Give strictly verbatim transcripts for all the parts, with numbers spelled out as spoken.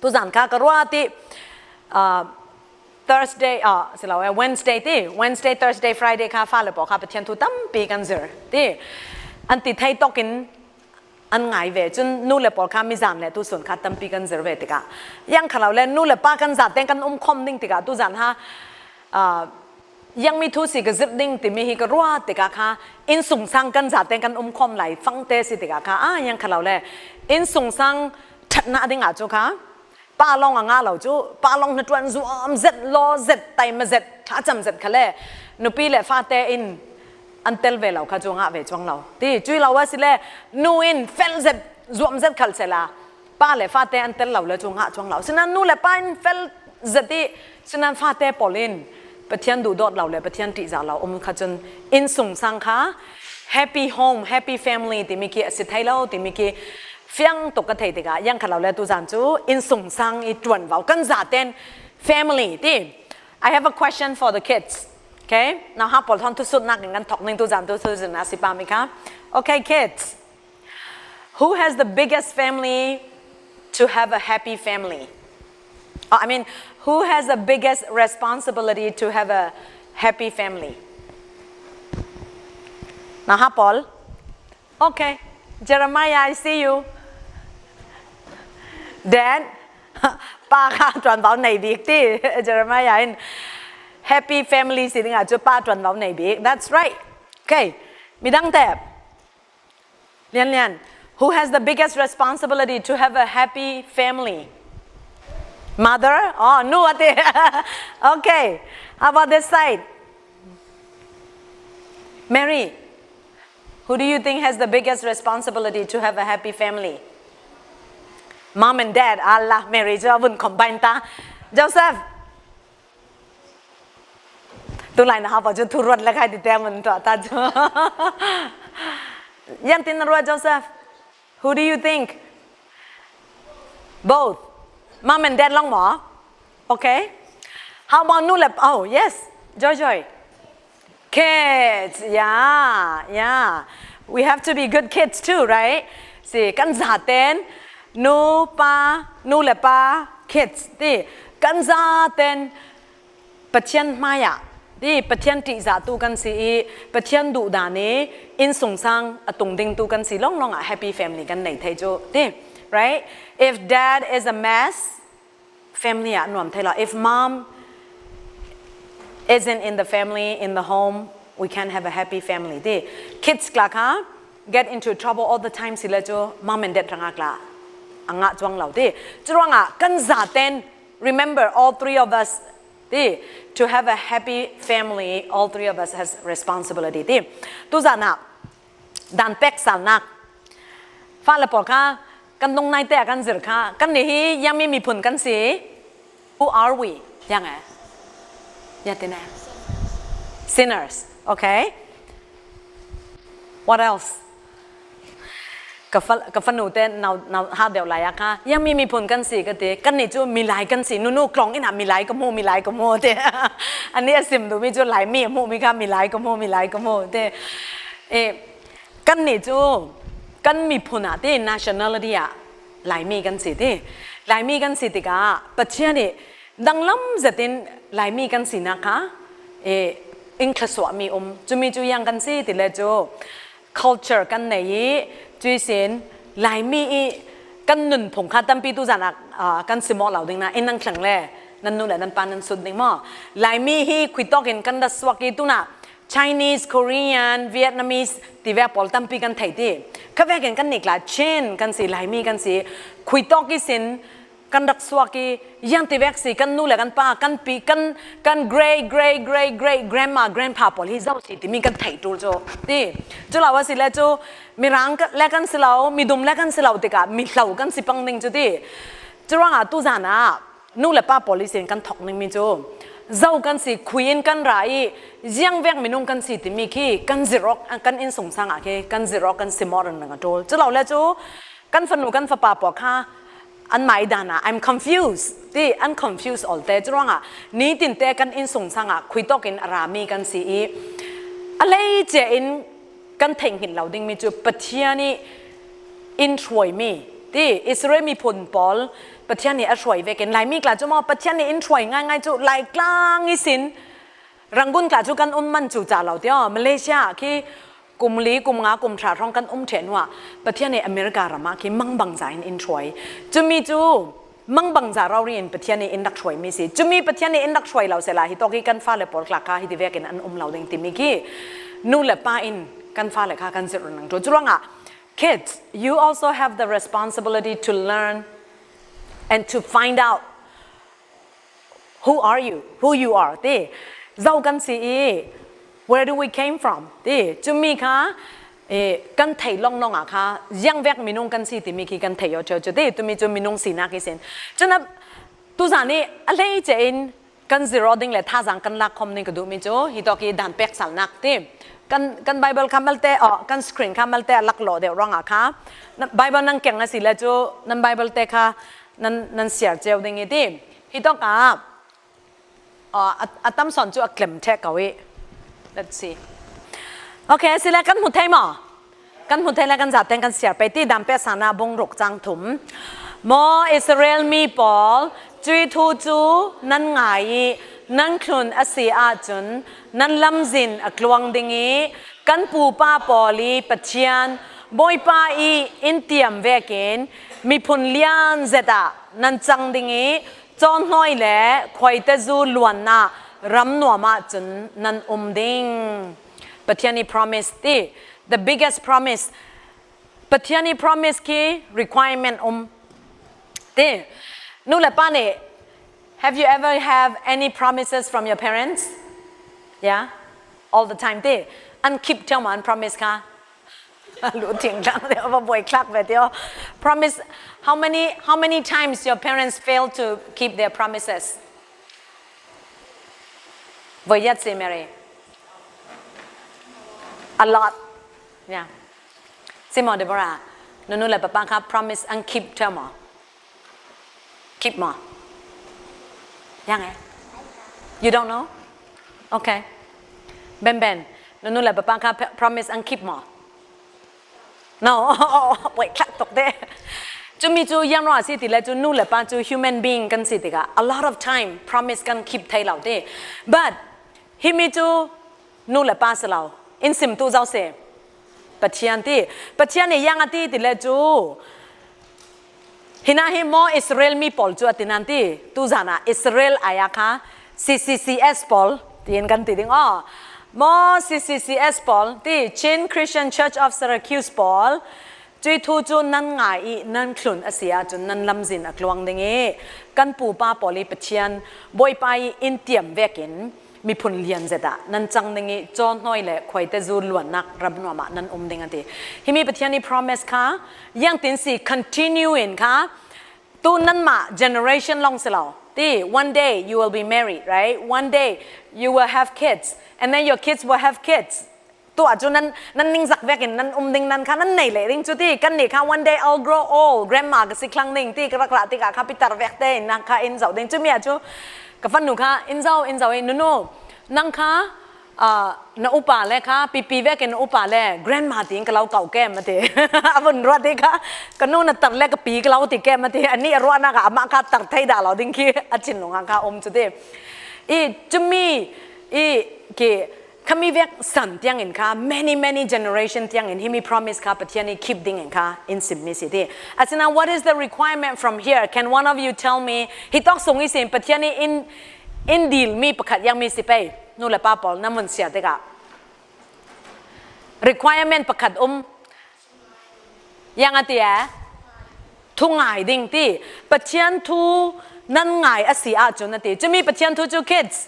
Tuzan kha ka ruat i, ah, Thursday, ah, si lo, eh, Wednesday ti, Wednesday, Thursday, Friday kha fa le pawl kha Pathian thu tampi kan zir ti. An ti thei tokin an ngai ve. Chun nu le pawl kha mizan le tusun kha tampi kan zir ve tikah, yang kha lo le nu le pa kan zat teng kan um khawm ding tikah, tuzan ha, ah, yang mi thu si ka zir ding timi hi ka ruat tikah kha, innsungsang kan zat teng kan um khawm lai fangte si tikah kha, ah, yang kha lo le innsungsang ṭhatna dingah chu kha, pa lawng a ngah lo chu, pa lawng hnaṭuan zuam zet, law zet, taima zet, thlacam zet kha le nupi le fate in an tel ve lo kha chu ngah ve cuang lo ti. Cui lo a si le nu in fel zet, zuam zet khal sela, pa le fate an tel lo le chu ngah cuang lo. Sinan nu le pa in fel zet i, sinan fate pawl in Pathian duhdawt lo le Pathian ṭihzah lo um kha chun, innsungsang kha happy home, happy family timi khi a si thei lo timi khi fiang tuk ka thei tikah, yang kha lo le tuzan chu innsungsang i ṭuanvo kan zaten family ti. I have a question for the kids. Okay? Nauhak pawl thawn thusutnak in kan thawk ning, tuzan tu thusutna si pah mi kha. Okay, kids. Who has the biggest family to have a happy family? Oh, I mean, who has the biggest responsibility to have a happy family? Nauhak pawl? Okay. Jeremiah, I see you. Dad, pa kha ṭuanvo nei bik ti. Jeremiah in happy family si dingah chu pa ṭuanvo nei bik. That's right. Okay. Midangte. Lian Lian, who has the biggest responsibility to have a happy family? Mother? Oh, nu a ti. Okay. How about this side? Mary, who do you think has the biggest responsibility to have a happy family? Mom and dad. Alah, Mary cu a vun combine ta. Joseph. Tulai nauhak pawl cu thu ruat le khai ti te mun tuah ta cu. Yan tin ruat, Joseph. Who do you think? Both. Mom and dad lawng maw? Okay. How about nu le, oh, yes. Joy Joy. Kids. Yeah, yeah. We have to be good kids too, right? Si kan zaten nu pa, nu le pa, kids ti. Kan zaten Pathian hmaiah ti, Pathian ṭihzahtu kan si i, Pathian duhdan i innsungsang a tung dingtu kan si lawnglawng ah happy family kan nei thei cu ti, right? If dad is a mess, family ah nuam thei lo. If mom isn't in the family, in the home, we can't have a happy family ti. Kids kla kha get into trouble all the time si le cu mom and dad hrangah kla a ngah cuang lo ti. Curuangah kan zaten, remember, all three of us ti, to have a happy family, all three of us has responsibility ti. Tuzan ah dan pek salnak, fa le pawl kha kan nung naite a kan zir kha, kannih hi yang mi miphun kan si. Who are we? Yang e. Ya ti ne. Sinners. Okay. What else? Ka fa, ka fanu te nau, nau ha deuh lai a kha, yang mi miphun kan si ka ti, kannih cu milai kan si, nunu tlawng inn ah milai ka hmu, milai ka hmu ti. Annih a sim duhmi cu Laimi a hmuhmi kha milai ka hmu, milai ka hmu ti. Eh, kannih cu kan miphun ah ti, nationality ah Laimi kan si ti. Laimi kan si tikah Pathian nih danglam zetin Laimi kan sinak kha, eh, in thluasuahmi um. Cumi cu yang kan si ti le cu, culture kan nei i, cuihsin Laimi i kan nunphung kha tampi tuzan ah, ah, kan simawh lo ding nain nan thleng le nan nu le nan pa nan sut ding maw? Laimi hi khuitawk in kan rak suak i, tunah Chinese, Korean, Vietnamese tivek pawl tampi kan thei ti. Khavek in kannih tla Chin kan si, Laimi kan si, khuitawk ihsin kan rak suak i, yang tivek si kan nu le kan pa, kan pi, kan, kan great, great, great, great grandma, grandpa pawl hi zo si timi kan theih ṭul cu ti. Cu lo a si le cu, Mirang ka, le kan si lo, midum le kan si lo tikah mihlo kan si pang ding cu ti. Curuangah tuzan ah nu le pa pawl ihsin kan thawk ningmi cu, zo kan si, khui in kan ra i, ziangvek minung kan si timi khi kan zirh awk, kan innsungsang ah khi kan zirh awk, kan simawh ringring a ṭul. Cu lo le cu, kan fanu, kan fapa pawl kha anmah i dan ah, I'm confused ti, an confused awlte. Curuangah nitinte kan innsungsang ah khuitawk in a rami kan si i, a leicia in kan theihngilh lo dingmi cu Pathian i in hruaimi, Ti Israel miphun pawl Pathian nih a hruai vekin Laimi tla cu maw Pathian nih in hruai ngaingai cu Laitlang ihsin Rangoon tla cu kan um man cu ca lo ti aw. Malaysia khi kum li, kum nga, kum hra hrawng kan um ṭheh hnuah Pathian nih America ram ah khi mangbangza in in hruai. Cumi cu mangbangza rori in Pathian nih in rak hruaimi si. Cumi Pathian nih in rak hruai lo sehla hitawk hi kan fale pawl tla kha hiti vekin an um lo ding timi khi nu le pa in kan fale kha kan zirh run nang ṭuan. Curuangah kids, you also have the responsibility to learn and to find out who are you, who you are ti, zo kan si i, where do we came from ti, cumi kha eh, kan theih lawng lawng ah kha ziangvek minung kan si timi khi kan theih aw ṭheu cu ti, tumi cu minung sinak ihsin. Cun a, tuzan i a hleice in kan zirh aw ding le thazaang kan lak khawm ning ka duhmi cu hitawk i dan pek salnak ti. Kan, kan Bible kha malte, aw, kan screen kha malte a laklawh deuh ruangah kha, na, Bible nan keng a si le cu nan Bible te kha nan, nan siar ceu ding i ti. Hitawk ah, aw, a, a tam sawn cu a tlem ṭheh ko i. Let's see. Okay, a si le kan hmu thei maw? Kan hmu thei le kan zaten kan siar pei ti. Dan pek salnak bung ruk cang thum. Maw Israel mi pawl, cui thu cu nan ngai i nan thlun a si ahcun nan lamzin a tluang ding i kan pupa pawl i Pathian Bawipa i in tiam vekin miphun lian zet ah nan cang ding i cawnhnawi le khuaitezu luannak ram nuam ah cun nan um ding. Pathian i promise ti, the biggest promise. Pathian i promise khi requirement um ti. Nu le pa nih, have you ever have any promises from your parents? Yeah? All the time ti. An keep ṭheu maw an promise kha? Lu thing tlang deuh va buai thlak ve ti aw. Promise, how many, how many times your parents fail to keep their promises? Voi yat si Mary. A lot. Yeah. Si maw Deborah. Nunu le papa kha promise an keep ṭheu maw? Keep maw? Yang eh? You don't know? Okay. Ben Ben. Nunu le papa kha promise an keep maw? No. Wait, tlak tuk deh. Cumi cu yang ruang a si ti le cu nu le pa cu human being kan si tikah a lot of time promise kan keep thei lo ti. But himi cu nu le pa si lo. In sim tu zo si. Pathian ti. Pathian nih yang a ti ti le cu. Hinah hi maw Israel mi pawl cu a ti nan ti. Tuzan ah Israel aya kha C C C S pawl tiin kan ti ding aw. Maw C C C S pawl ti Chin Christian Church of Syracuse pawl. Cui thu cu nan ngai i nan thlun a si ahcun nan lamzin a tluang ding i kan pupa pawl i Pathian Bawipa i in tiam vekin miphun lian zet ah nan cang ding i cawnhnawi le khuaitezu luannak ram nuam ah nan um ding a ti. Himi Pathian i promise kha yang tin si continue in kha tu nanmah generation lawng si lo. Ti, one day you will be married, right? One day you will have kids, and then your kids will have kids. Tu ah cu nan, nan ningzak vekin nan um ding nan kha nan nei leh ding cu ti. Kan nih kha one day I'll grow old, grandma ka si thlang ding ti ka rak rah tikah kha pitar vek tein nan kha in zoh ding. Cumi ah cu ka fanu kha in zoh, in zoh i nunu, nang kha, ah, na upa le kha pipi vekin na upa le grandma tiin ka lo kau kem a ti. A vun ruah ti kha ka nu na tar le ka pi ka lo ti kem a ti. Anih a ruahnak ah amah kha tar thei dah lo ding khi a thinlung ah kha um cu ti. I cumi i khi khami vek san tiangin kha many, many generation tiangin himi promise kha Pathian i keep dingin kha in simmi si ti. Asinain what is the requirement from here? Can one of you tell me? Hitawk sung ihsin Pathian i in, in deal mi pakhat yang mi si pei. Nu le pa pawl nan vun siar tikah requirement pakhat um. Yang a ti eh? Thu ngai ding ti. Pathian thu nan ngai a si ahcun a ti. Cumi Pathian thu cu kids.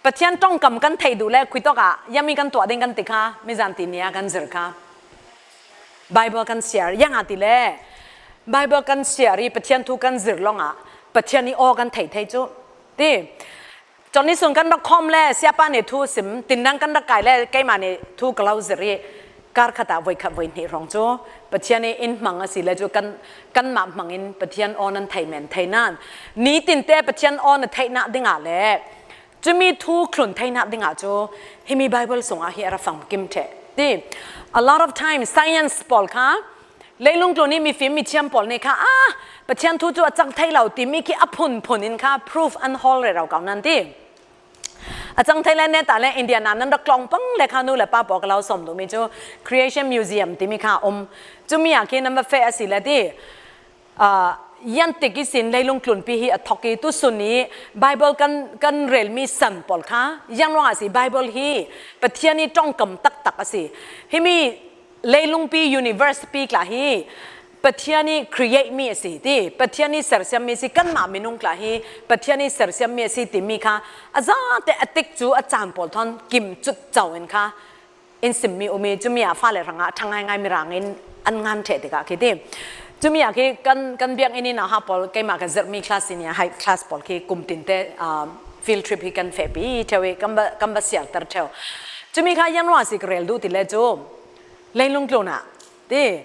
Pathian ṭongkam kan theih duh le khuitawk ah yami kan tuah ding kan ti kha, mizan ti ni ah kan zir kha. Bible kan siar, yang a ti le Bible kan siar i Pathian thu kan zir lawng ah Pathian i aw kan thei thei cu ti. Cun nisun kan rak khawm le siapa nih thu sim, tindan kan rak kai le keimah nih thu ka lo zir i kar khat ah voikhat voihnih hrawng cu Pathian i in hmang a si le cu kan, kanmah hmang in Pathian aw nan thei men thei nan. Nitin te Pathian aw na theihnak dingah le cumi thu thlun theihnak dingah cu himi Bible sungah hi a ra famkim ṭheh ti. A lot of times, science pawl kha Leilung tlun i mifim mithiam pawl nih kha, ah, Pathian thu cu a cang thei lo timi khi a phunphun in kha proof an hawl rero ko nan ti. A cang thei le neta le Indiana nan rak tlawng pang le kha nu le pa pawl ka lo sawm duhmi cu Creation Museum timi kha a um. Cumi ah khi nan va feh a si le ti, ah, yan tik ihsin leilung tlunpi hi a thok i tusun i Bible kan, kan relmi san pawl kha yan ruang a si. Bible hi Pathian i ṭongkam taktak a si. Himi leilungpi, universe pi tla hi Pathian i create mi a si ti, Pathian i sersiam mi a si, kanmah minung tla hi Pathian i sersiam mi a si timi kha a zate a tik cu a caan pawl thawn kim cut co in kha in simmi um i, cumi ah fale hrangah ṭha ngaingai mirang in an ngan ṭheh tikah khi ti. Cumi ah khi kan, kan biakinn in aha pawl, keimah ka zirhmi class in i high class pawl khi kum tinte, ah, field trip hi kan fehpi ṭheu i kan va, kan va sialter ṭheu. Cumi kha yan ruang a si ka rel duh ti le cu leilung tlun ah ti,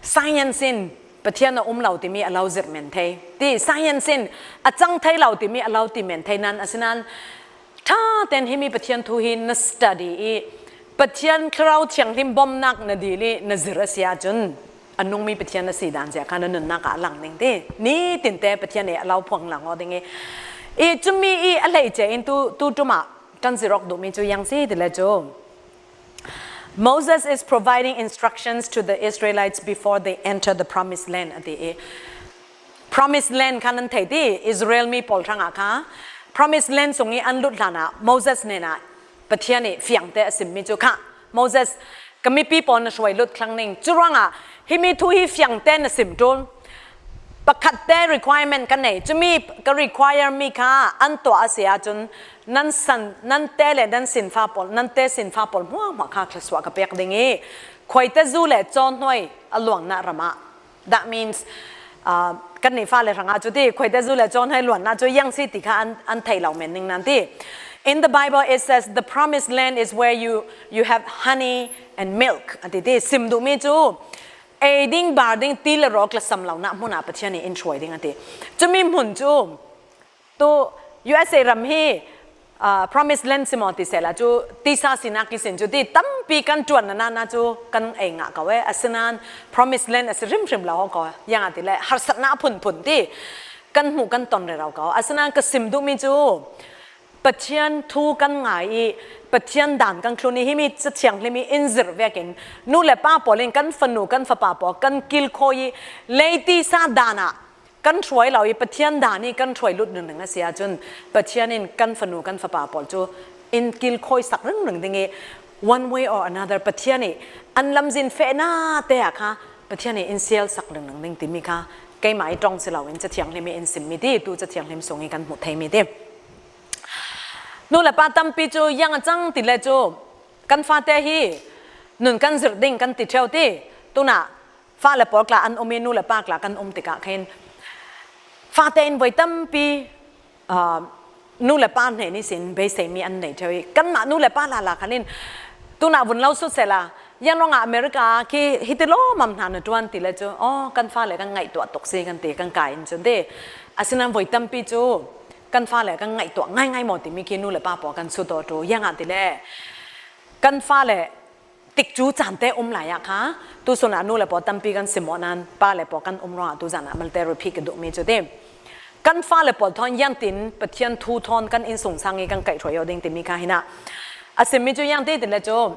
science in Pathian a um lo timi a lo zirh men thei ti, science in a cang thei lo timi a lo ti men thei nan, asinain ṭha tein himi Pathian thu hi na study i Pathian Thlarau Thianghlim bawmhnak na dil i na zir a si ahcun a nungmi Pathian a si dan zia kha na nunnak ah a lang ding ti. Nitinte Pathian i a lo phuang lang aw ding i, i cumi i a hleice in tu, tu ṭum ah kan zirh awk duhmi cu yang si ti le cu, Moses is providing instructions to the Israelites before they enter the promised land, a ti i. Promised land kha nan thei ti, Israel mi pawl hrangah kha promised land sung i an lut hlanah Moses hnenah Pathian i fiangte a simmi cu kha, Moses, ka mipi pawl na hruai lut thlang ning. Curuangah himi thu hi fiangte na sim ṭul. Pakhatte requirement ka nei. Cumi ka require mi kha an tuah a si ahcun nan san, nan te le nan sinfa pawl, nan te sinfa pawl hmuahhmuah kha thluasuah ka pek ding i khuaite zu le cawhnuai a luangnak ram ah. That means, uh, kan ni fale hrangah cu ti, khuaite zu le cawhnuai luannak cu yang si ti kha an, an thei lo men ning nan ti. In the Bible, it says, "The promised land is where you, you have honey and milk," a ti ti. Sim duhmi cu ei ding, bar ding, ti le rawl tlasam lonak hmun ah Pathian i in hruai ding a ti. Cumi hmun cu tu U S A ram hi, ah, promised land si maw ti sehla cu tisa sinak ihsin cu ti tampi kan ṭuan na, na, na cu kan ei ngah ko e. Asinain promised land a si hrimhrim lo ko. Yang a ti le harsatnak a phunphun ti kan hmuh kan ton rero ko. Asinain ka sim duhmi cu Pathian thu kan ngai i Pathian dan kan thlun i himi Cathianghlim i in zirh vekin nu le pa pawl in kan fanu kan fapa pawl kan kilkhawi i leitisa dan ah kan hruai lo i Pathian dan i kan hruai lut ringring a si ahcun Pathian in kan fanu kan fapa pawl cu in kilkhawi sak ringring ding i one way or another Pathian i an lamzin fehna te ah kha Pathian i in sial sak ringring ding timi kha keimah i ṭong si loin Cathianghlim i in simmi ti, tu Cathianghlim sung i kan hmuh theimi ti. Nu le pa tampi cu yang a cang ti le cu kan fate hi nun kan zirh ding kan ti ṭheu ti. Tunah fale pawl tla an um i nu le pa tla kan um tikah khin fate in voi tampi, ah, nu le pa hnen ihsin beiseimi an nei ṭheu i kanmah nu le pa lala khan in tunah vun lo sut sehla, yan ruangah America khi hiti lawmam hna na ṭuan ti le cu, aw, kan fale kan ngaihtuah tuk si kan ti, kan kai in cun ti. Asinain voi tampi cu kan fale kan ngaihtuah ngaingai maw timi khi nu le pa pawl kan sut aw ṭu. Yang ah ti le kan fale tikcu caan te um lai ah kha tusun ah nu le pawl tampi kan si maw nan, pa le pawl kan um ruangah tuzan ah malte repeat ka duhmi cu ti. Kan fale pawl thawn yan tin Pathian thu thawn kan innsungsang i kan kaihhruai aw ding timi kha hinah a simmi cu yang ti ti le cu,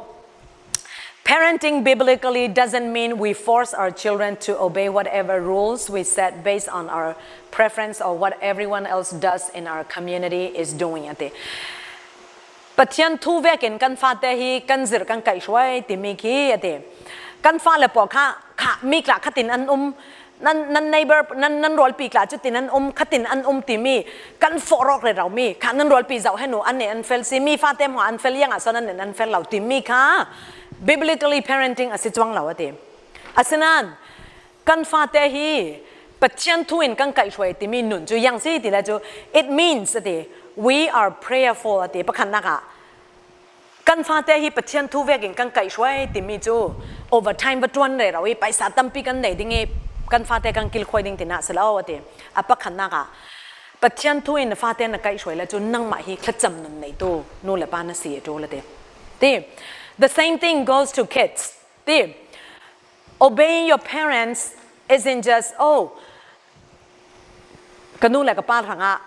parenting biblically doesn't mean we force our children to obey whatever rules we set based on our preference or what everyone else does in our community is doing, a ti. Pathian thu vekin kan fate hi kan zirh kan kaihhruai timi khi a ti. Kan fale pawl kha, kha mi tla khatin an um, nan, nan neighbor, nan, nan rualpi tla cutin an um, khatin an um timi kan fawh rawk rero mi kha, nan rualpi zoh hen u, an nen an fel si, mi fate hmuah an fel, yang ah sawn an nen an fel lo timi kha biblically parenting a si cuang lo a ti. Asinain kan fate hi Pathian thu in kan kaihhruai timi nun cu yang si ti le cu, it means a ti, we are prayerful a ti, pakhatnak ah kan fate hi Pathian thu vekin kan kaihhruai timi cu overtime va ṭuan rero i paisa tampi kan nei ding i kan fate kan kilkhawi ding tinak si lo a ti. A pakhatnak ah Pathian thu in na fate na kaihhruai le cu nangmah hi thlacam nun neitu nu le pa na si a ṭul a ti. Ti. The same thing goes to kids. Ti. Obeying your parents isn't just, oh, ka nu le ka pa hrangah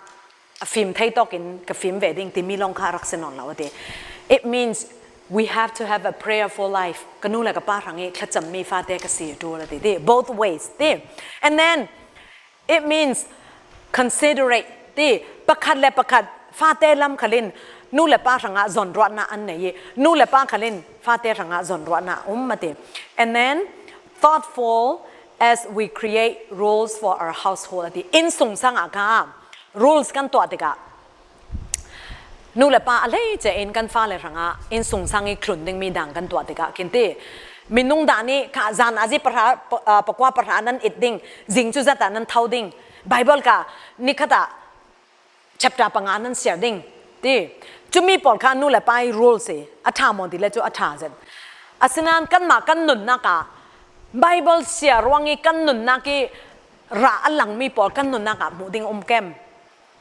a fim thei tawkin ka fim ve ding timi lawng kha a rak si nawn lo a ti. It means we have to have a prayerful life. Ka nu le ka pa hrang hi thlacammi fate ka si a ṭul a ti, ti. Both ways, ti. And then it means considerate, ti. Pakhat le pakhat fate lam khalin nu le pa hrangah zawnruahna an nei i, nu le pa khalin fate hrangah zawnruahna um a ti. And then thoughtful as we create rules for our household a ti. Innsungsangah kha rules kan tuah tikah nu le pa a lei cein kan fale hrangah innsungsang i thlun dingmi dang kan tuah tikah khin ti. Minung dan i kha zan a zi pahra, pa-, ah, pakua pahra nan it ding, zing cu zat ah nan tho ding. Bible ka ni khat ah chapter panga nan siar ding ti. Cumi pawl kha nu le pa i rules hi a ṭha maw ti le cu a ṭha zet. Asinain kanmah kan nunnak ah Bible siar ruang i kan nunnak i rah a langmi pawl kan nunnak ah hmuh ding um kem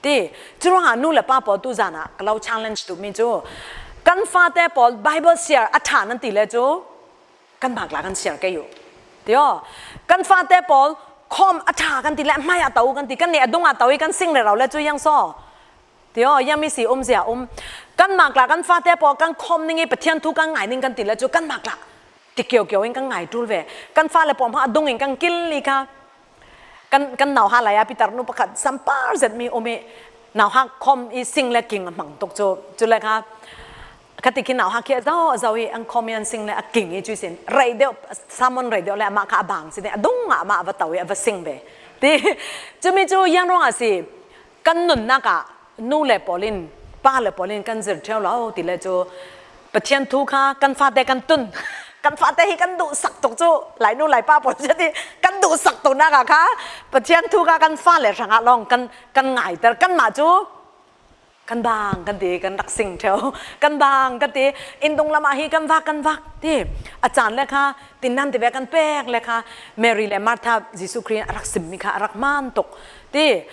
ti. Curuangah nu le pa pawl tu zan ah ka lo challenge duhmi cu kan fate pawl Bible siar a ṭha nan ti le cu kanmah tla kan siar kei uh. Ti aw, kan fate pawl khawm a ṭha kan ti le hmai ah to kan ti, kan nih a dung ah to i kan sing rero le cu yang saw. Ti aw, yang mi si um zia um. Kanmah tla kan fate pawl kan khawm ning i Pathian thu kan ngai ning kan ti le cu kanmah tla ti kiokio in kan ngai ṭul ve. Kan fale pawl hmah a dung in kan kil i kha kan, kan nauha lai a pitar nu pakhat sampar zetmi um i nauha khawm i sing le king a hmang tuk cu, cu le kha khati khi nauha khi a zo, a zo i an khawm i an sing le a king i cu i sin. Rei deuh, sermon rei deuh le amah kha a bang si ding, a dung ah amah a va to i a va sing ve. Ti, cumi cu yang ruangah si, kan nunnak ah nu le pawl in, pa le pawl in kan zir ṭheu lo ti le cu Pathian thu kha kan fate kan tun. Kan fate hi kan duhsak tuk cu, lai nu lai pa pawl zet hi kan duhsak tuknak ah kha Pathian thu kha kan fale hrangah lawng kan, kan ngaiter. Kanmah cu kan bang kan ti, kan rak sing ṭheu. Kan bang kan ti, inn dung lamah hi kan vak, kan vak ti. A caan le kha tinnan tivek kan pek le kha Mary le Martha Jesuh Khrih in a rak simmi kha a rak man tuk ti.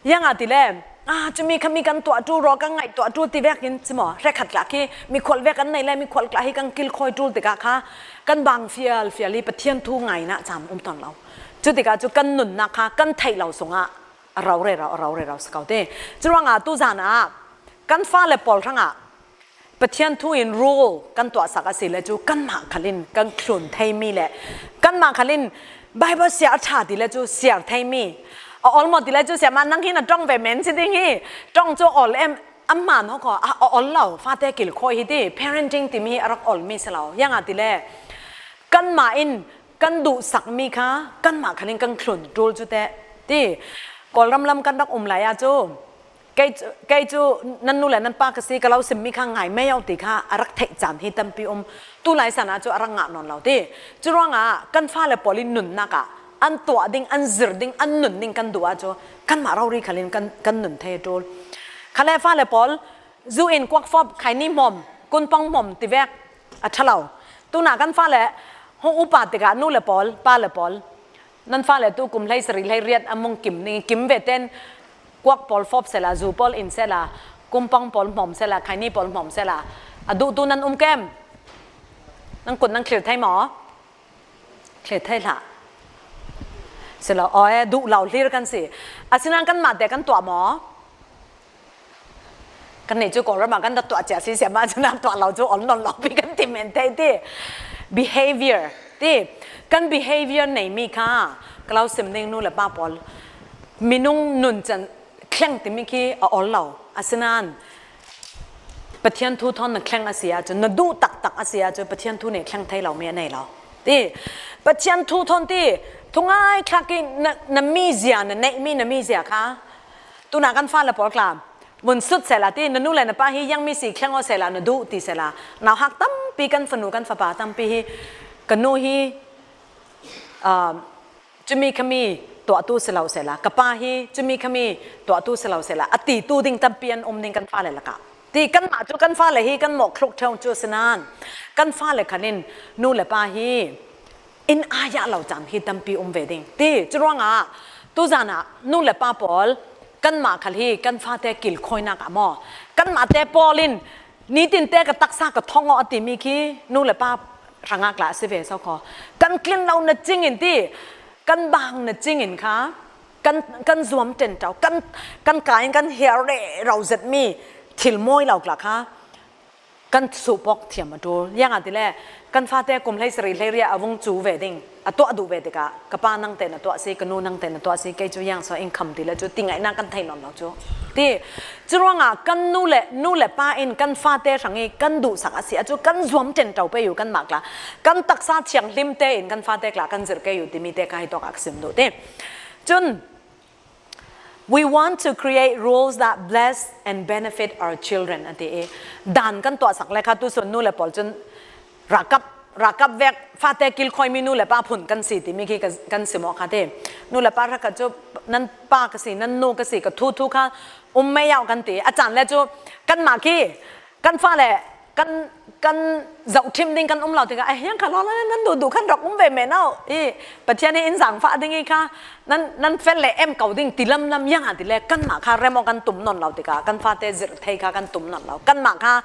Yang a ti le, ah, cumi kha mi kan tuah ṭul, rawl kan ngaih tuah ṭul ti vekin si maw, hrekhat tla khi mikhual vek kan nei le mikhual tla hi kan kilkhawi ṭul tikah kha kan bang fial fial i Pathian thu ngaihna caan um tawn lo. Cu tikah cu kan nunnak kha kan theih lo sungah a rau rero, a rau rero si ko ti. Curuangah tu zan ah kan fale pawl hrangah Pathian thu in rule kan tuahsak a si le cu kanmah khal in kan thlun theimi le kanmah khal in Bible siar a ṭha ti le cu siar theimi a ol maw ti le cu siama nang hi na ṭong ve men si ding hi ṭong cu ol em a hmaan hawk aw a, a ol lo fate kilkhawi hi ti parenting timi hi a rak olmi si lo yang a ti le kanmah in kan duhsakmi kha kanmah khal in kan thlun ṭul cu teh ti Kawlram lam kan rak um lai ah cu Kei cu, kei cu nan nu le nan pa ka si, ka lo simmi kha ngai mei aw ti kha a rak theih caan hi tampi um. Tu lai san ah cu a rak ngah nawn lo ti. Curuangah kan fale pawl in nunnak ah an tuah ding, an zir ding, an nun ding kan duh ah cu kanmah rori khal in kan, kan nun thei a ṭul. Khale fale pawl zu in kuak fawp, khaini hmawm, kunpang hmawm ti vek a ṭha lo. Tunah kan fale hong upa tikah nu le pawl, pa le pawl, nan fale tu kum hlei sarih hlei riat a mung kim ni kim ve ten kuak pawl fawp sela, zu pawl in sela, kumpang pawl hmawm sela, khaini pawl hmawm sela, a duhtu nan um kem? Nan kut nan thlir thei maw? Thlir thei hlah. Sila aw e, duh lo hlir kan si. Asinain kanmah te kan tuah maw? Kan nih cu Kawlram ah kan rak tuah cia si, siama cu nak tuah lo cu ol nawn lo pi kan ti men thei ti. Behavior ti. Kan behavior neimi kha ka lo sim ding nu le pa pawl. Minung nun can thleng timi khi a ol lo. Asinain Pathian thu thawn na thleng a si ah cu, na duh taktak a si ah cu Pathian thu nih thleng thei lo mi a nei lo. Ti. Pathian thu thawn ti, thungai thlak i na, na mizia, na neihmi na mizia kha. Tunah kan fale pawl tla vun sut sela ti, na nu le na pa hi yang mi si thleng aw sela, na duh ti sela. Nauhak tampi kan fanu kan fapa tampi hi, ka nu hi, ah, cumi khami tuahtu si lo sela, ka pa hi cumi khami tuahtu si lo sela, a titu ding tampi an um ding kan fale lakah. Ti kanmah cu kan fale hi kan mawh thluk ṭheu cu sinain kan fale khal in nu le pa hi in aa yah lo caan hi tampi um ve ding. Ti curuangah tu zan ah nu le pa pawl kanmah khal hi kan fate kilkhawinak ah maw, kanmah te pawl in nitin te ka taksa ka thong aw a timi khi nu le pa Hrangak lah a si ve so kho. Kan tlin lo na cingin ti, kan bang na cingin kha, kan, kan zuam ṭen ṭau, kan, kan kain kan hiar rero zet mi thil mawi lo kla kha kan suhpawk thiam a ṭul. Ziangahtile kan fate kum hlei sarih hlei riat a vung cu ve ding, a tuah duh ve tikah ka pa nangte na tuah si, ka nu nangte na tuah si, kei cu ziang so in kham ti le cu ti ngaihnak kan thei nawn lo cu. Ti, curuangah kan nu le, nu le pa in kan fate hrang i kan duhsak a si a cu kan zuam ṭen ṭau pei u kanmah kla. Kan taksa thianghlim tein kan fate kla kan zirh kei u timi te kha hi tawk a ka sim duh ti. Cun, "We want to create rules that bless and benefit our children," a ti i, dan kan tuahsak le kha tusun nu le pawl cun rakap, rakap vek fate kilkhawimi nu le pa phun kan si timi khi kan, kan sim awk kha ti. Nu le pa hrekkhat cu nan pa ka si, nan nu ka si, ka thu thu kha um mei awk kan ti. A caan le cu kanmah khi kan fale kan, kan zohṭhim ding kan um lo tikah, "Eh, hiang kha lawlaw nan duhduh khan rak um ve men aw i, Pathian hi in zaangfah ding i kha nan, nan fel le em ko ding," ti lamlam. Ziangahtile kanmah kha rem awk kan tum nawn lo tikah, kan fate zirh thei kha kan tum nawn lo. Kanmah kha,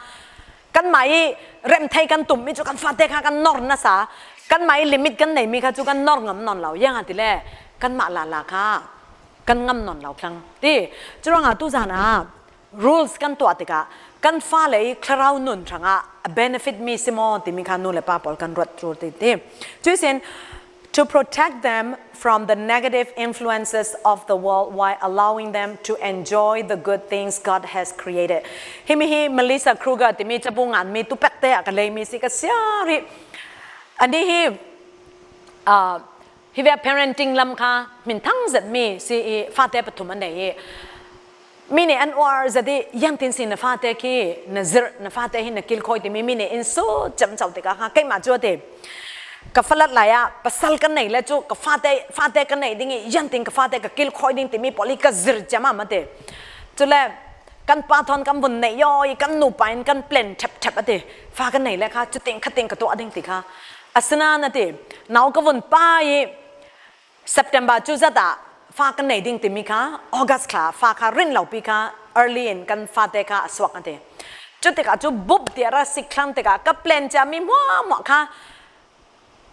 kanmah i rem thei kan tummi cu kan fate kha kan nor nasa, kanmah i limit kan neimi kha cu kan nor ngam nawn lo. Ziangahtile kanmah lala kha kan ngam nawn lo thlang ti. Curuangah tuzan ah rules kan tuah tikah kan fale i thlarau nun hrangah a benefit mi si maw timi kha nu le pa pawl kan ruat ṭul ti ti. Cuihsin, "To protect them from the negative influences of the world while allowing them to enjoy the good things God has created." Himi hi Melissa Kruger timi cabu nganmi tupekte ah ka leimi si ka siar hi. Anih hi, ah, hi ve parenting lam kha hminthang zetmi si i fate pathum an nei i, mi nih an uar zet i, "Ziangtin si na fate khi na zirh, na fate hi na kilkhawi," timi mi nih in sut ciamco tikah kha keimah cu a ti, "Ka falat lai ah pasal kan nei le cu ka fate, fate kan nei ding i, ziangtin ka fate ka kilkhawi ding timi pawl hi ka zirh ciam ah," a ti. Cule kan pa thawn kan vun neih yaw i, kan nupa in kan plan ṭhepṭhep a ti. "Fa kan nei le kha cutin khatin ka tuah ding," ti kha. Asinain a ti, "Nau ka vun pa i September cu zat ah fa kan nei ding," timi kha August kha fa kha rin lo pi kha early in kan fate kha a suak a ti. Cutikah cu bup tiah ra sik thlang tikah ka plan ciami hmuahhmuah kha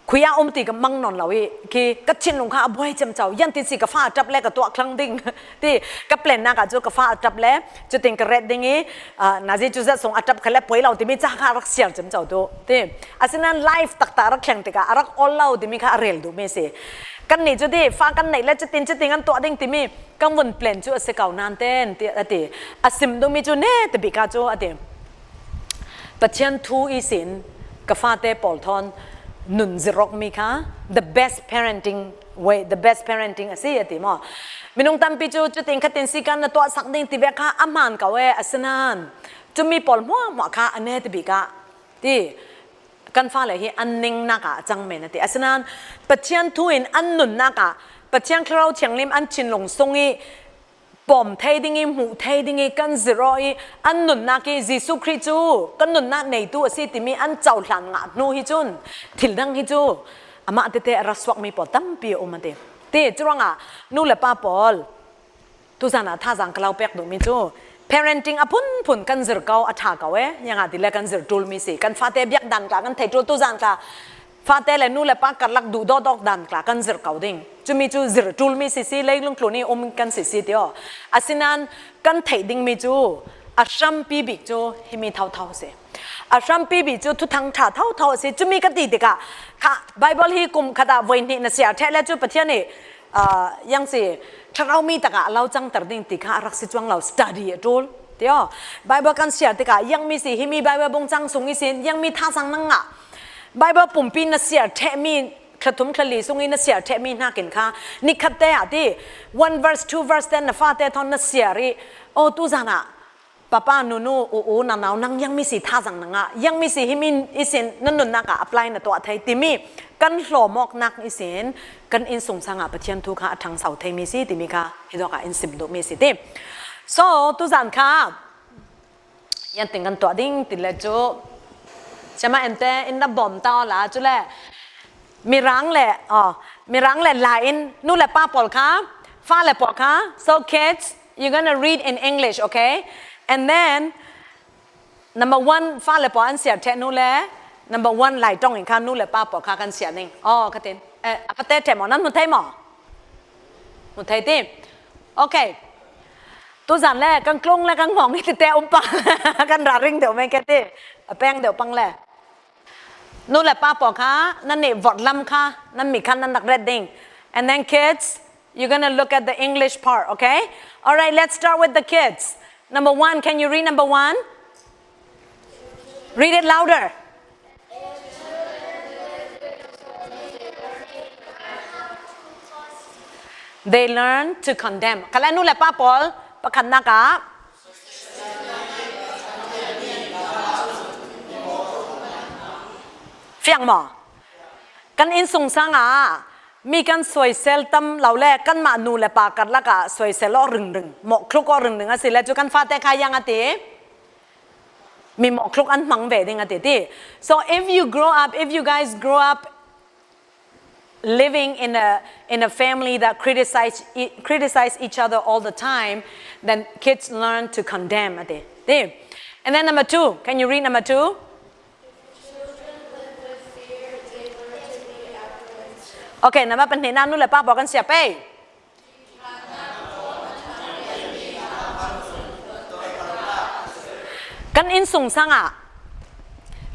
khui ah um ti ka mang nawn lo i, khi ka thinlung kha a buai ciamco. "Ziangtin si ka fa a ṭap le ka tuah thlang ding," ti. "Ka plannak ah cu ka fa a ṭap le cutin ka ret ding i, ah, nazi cu zat sung a ṭap kha le poi lo," timi ca kha a rak siar ciamco tu ti. Asinain life taktak a rak thleng tikah a rak awl lo timi kha a rel duhmi si. Kannih cu ti fa kan neih le cutin cutin kan tuah ding timi kan vun plan cu a si ko nain ten ti a ti. A sim duhmi cu netabik ah cu a ti, Pathian thu ihsin ka fate pawl thawn nun zirh awkmi kha the best parenting way, the best parenting a si a ti maw? Minung tampi cu cutin khatin si kan na tuahsak ding ti ve kha a hmaan ko e, asinain cumi pawl hmuahhmuah kha a netabik ah ti kan fale hi an ningnak ah a cang men a ti. Asinain Pathian thu in an nunnak ah, Pathian Thlarau Thianghlim an thinlung sung i pawm thei ding i, hmuh thei ding i kan zirh aw i, an nunnak i Jesuh Khrih cu kan nunnak neitu a si timi an cohlan ngah hnu hi cun thil dang hi cu amah tete a ra suakmi pawl tampi a um a ti. Ti curuangah nu le pa pawl, tuzan ah thazaang ka lo pek duhmi cu parenting a phunphun kan zirh ko, a ṭha ko e, ziangahtile kan zirh ṭulmi si. Kan fate biak dan kha kan thei ṭul, tuzan kha fate le nu le pa karlak duhdawt awk dan kha kan zirh ko ding. Cumi cu zirh ṭulmi si si, leilung tlun i um kan si si ti aw. Asinain kan theih dingmi cu a hrampi bik cu himi thotho si. A hrampi bik cu thuthang ṭha thotho a si. Cumi ka ti tikah kha Bible hi kum khat ah voi hnih na siar ṭheh le cu Pathian i, ah, ziang si, thlarau mi takah a lo cangter ding ti kha a rak si cuang lo, study a ṭul ti aw. Bible kan siar tikah ziangmi si, himi Bible bung cang sung ihsin ziangmi thazaang na ngah. Bible pumpi na siar ṭhehmi, thla thum thla li sung i na siar ṭhehmi hnakin kha nikhat te ah ti, one verse, two verse te na fate thawn na siar i, aw, tuzan ah papa, nunu, u u, nau nau, nang ziangmi si thazaang na ngah, ziangmi si himi ihsin na nunnak ah apply na tuah thei timi kan hlawm awknak ihsin kan innsungsang ah Pathian thu kha a ṭhangso theimi si timi kha hi dawk ah in sim duhmi si ti. So, tuzan kha ziangtin kan tuah ding ti le cu, siama ente in na bawm ta awla, cule Mirang le, aw, Mirang le la in nu le pa pawl kha, fa le pawl kha. So kids, you're gonna read in English, okay? And then, number one, fa le pawl an siar ṭheh hnu le Number one lai tong in kha nu le pa pawl kha kan siah ning. Oh, ka tin. Eh, a pate te maw, nan hmu thei maw? Hmu thei ti. Okay. Tuzan le kan tlung le kan ngawng hi ti te um pa. Kan ra ring deuh mai ke ti. A peng deuh pang le. Nu le pa pawl kha, nan nih vot lam kha, nan mi khan nan rak ret ding. And then kids, you're gonna look at the English part, okay? All right, let's start with the kids. Number one, can you read number one? Read it louder. They learn to condemn. Kha le nu le pa pawl, pakhatnak ah, fiang maw? Kan innsungsang ah mi kan soisel tam lo le, kanmah nu le pa karlak ah soisel awk ringring, mawhkluk awk ringring a si le cu kan fate kha yang a ti. Mi mawhkluk an hmang ve ding a ti ti. So if you grow up, if you guys grow up living in a, in a family that criticize, e- criticize each other all the time, then kids learn to condemn a ti. Ti. And then number two, can you read number two? Okay, number pahnihnak nu le pa pawl kan siah pei. Kan innsungsang ah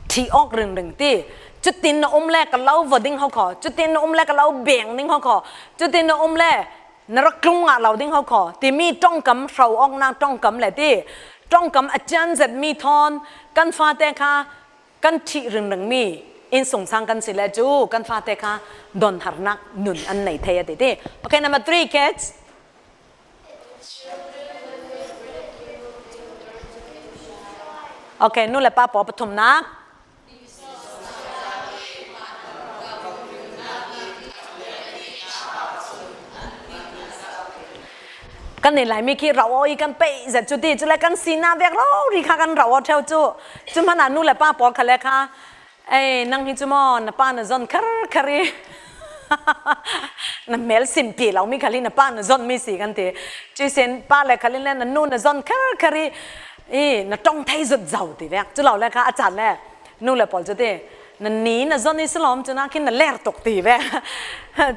thih awk ringring ti. Cutin na um le ka lo va ding hokhaw, cutin na um le ka lo beng ding hokhaw, cutin na um le na rak tlung ngah lo ding hokhaw timi ṭongkam, hro awknak ṭongkam le ti. Ṭongkam a cian zetmi thawn kan fate kha kan thih ringringmi innsungsang kan si le cu kan fate kha donharnak nun an nei thei a ti ti. Okay, number three, kids. Okay, nu le pa pawl pathumnak. Kan nih Laimi khi rauh aw i kan peih zet cu ti, cule kan sinak vek rori kha kan rauh aw ṭheu cu. Cu hmanh ah nu le pa pawl kha le kha, ei, nang hi cu maw, na pa na zon kher kher i na hmel simpi lomi khal hi na pa na zonmi si kan ti. Cuih sin pa le khal in le na nu na zon kher kher i, i, na ṭong thei zut zo ti vek. Cu lo le kha a caan le nu le pawl cu ti, na ni na zon i si lawm, cu nakin na ler tuk ti ve.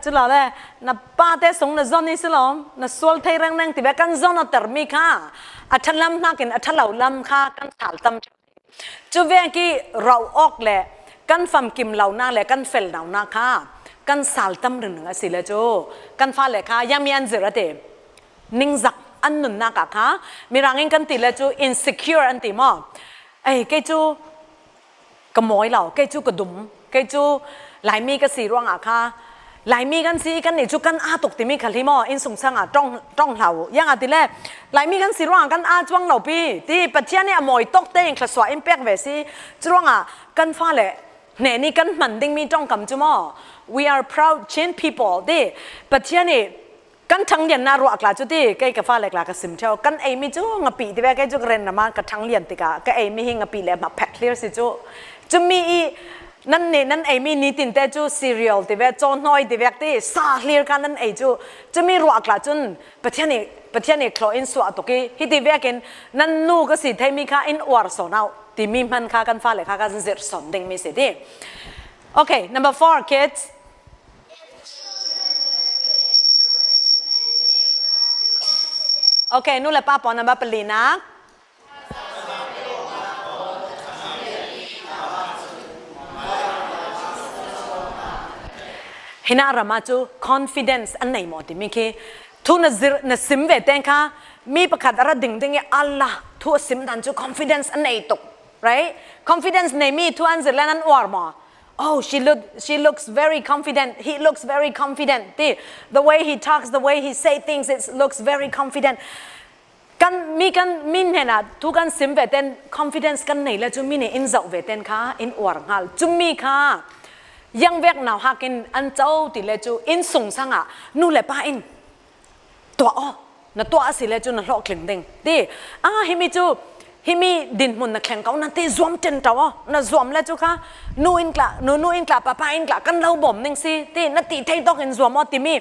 Cu lo le na pate sung na zon i si lawm, na sual thei rengreng ti ve. Kan zon awtermi kha a ṭha lam hnakin a ṭha lo lam kha kan sal tam. Cu vek i rauh awk le kan famkim lonak le kan fel lonak kha kan sal tam ringring a si le cu kan fale kha yangmi an zirh a ti. Ningzak an nunnak ah kha Mirang in kan ti le cu insecure an ti maw? Ei, kei cu ka mawi lo, kei cu ka dum, kei cu Laimi ka si ruangah kha Laimi kan si i kan nih cu kan aa tuk timi kha hli maw? Innsungsang ah ṭong, ṭong hlah u. Yang ah ti le Laimi kan si ruangah kan aa cuang lo pi ti, Pathian nih a mawi tawk tein thluasuah in pek ve si. Curuangah kan fale hnen i kan hman dingmi ṭongkam cu maw? We are proud Chin people ti. Pathian nih kan ṭhangliannak ruah tla cu ti, kei ka fale tla ka sim ṭheu. Kan eimi cu ngapi ti ve, kei cu ka ren ram ah ka ṭhanglian tikah ka eimi hi ngapi le hmaphet hlir si cu. Cumi i nan nih nan eimi nitin te cu cereal ti ve, cawhnawi ti vek ti, sa hlir kha nan ei cu. Cumi ruah tla cun Pathian nih, Pathian nih thlawh in suah tuk i, hiti vekin nan nu ka si theimi kha in uar sawn uh timi hman kha kan fale kha kan zirh sawn dingmi si ti. Okay, number four, kids. Okay, nu le pa pawl number palinak. Hinah ram ah cu confidence an nei maw timi khi thu na zir, na sim ve tein kha mi pakhat a ra ding ding i, Allah, thu a sim dan cu confidence an nei tuk, right? Confidence neimi thu an zir le nan uar maw? Oh, she look, she looks very confident. He looks very confident. Ti, the way he talks, the way he say things, it looks very confident. Kan mi, kan mi hnenah thu kan sim ve ten confidence kan nei le cu mi nih in zoh ve ten kha in uar hngal. Cumi kha yang vek nauhak in an co ti le cu innsungsang ah nu le pa in tuah aw, na tuah a si le cu na hlawhtling ding ti. Ah, himi cu, himi dinhmun na thleng ko, na ti zuam ṭin ṭo aw, na zuam le cu kha nu in tla, nu, nu in tla, papa in tla kan lo bawm ning si ti, na ti thei tawk in zuam aw timi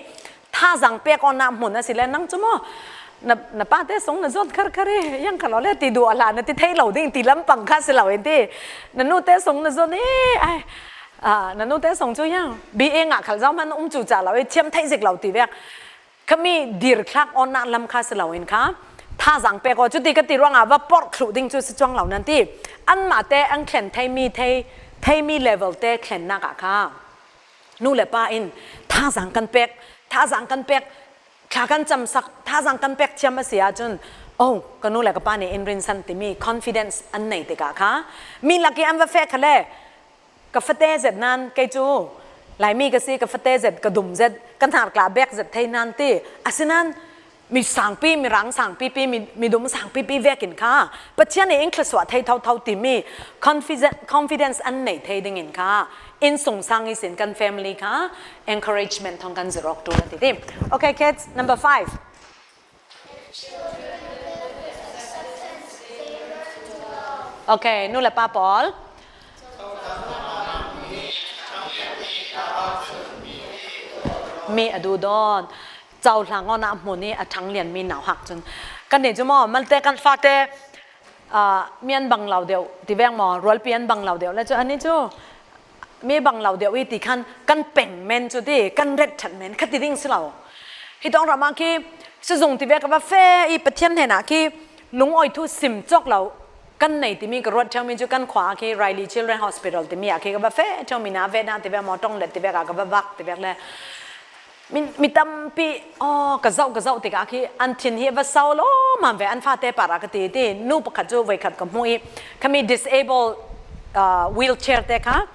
thazaang pek awknak hmun a si le nang cu maw? Na, na pate sung na zon kharkhar i, yang kha lo le ti duh a hla na ti thei lo ding ti lampang kha si lo in ti. Na nute sung na zon i, ai, a, na nute sung cu yang B A ngah khal zau hman um cu ca lo i, thiam thei zik lo ti vek. Khami dirthlak awknak lam kha si lo in kha, thazaang pek aw, cuti ka ti ruangah va porh thluh ding cu si cuang lo nan ti. Anmah te an thlen theimi, thei, theimi level te thlennak ah kha, nu le pa in thazaang kan pek, thazaang kan pek, thla kan camsak, thazaang kan pek thiam a si ahcun, oh, ka nu le ka pa nih in rinsan timi confidence an nei tikah kha, mi lak i an va feh kha le, ka fate zet nan kei cu Laimi ka si, ka fate zet, ka dum zet, ka hnarkla bek zet thei nan ti. Asinan mi sangpi, mi rang sangpipi, mi, mi dum sangpipi vekin kha Pathian nih in thluasuah thei thotho timi confidence, confidence an nei thei dingin kha innsungsang ihsin kan family kha encouragement thawng kan zirh awk ṭul a ti ti. Okay, kids, number five. Okay, nu le pa pawl. Mi a duhdawn. Cohlang awknak hmun i a ṭhanglianmi nauhak cun kan nih cu maw, malte kan fate, ah, mi an bang lo deuh ti vek maw, rualpi an bang lo deuh le cu an nih cu mi bang lo deuh i ti khan kan peng men cu ti, kan ret ṭhat men kha ti ding si lo. Hi tawng ram ah khi sizung ti vek ka va feh i Pathian hnenah khi lungawi thu sim cawk lo kan nei timi ka ruat ṭheumi cu kan khua ah khi Riley Children Hospital timi ah khi ka va feh ṭheumi na ve na ti vek maw, ṭonglet ti vek ah ka va vak ti vek le mi, mi tampi, aw, ka zoh, ka zoh tikah khi an thin hi a va so lawmam ve, an fate par ah ka ti ti. Nu pakhat cu voikhat ka hmuh i, khami disabled, ah, wheelchair te kha,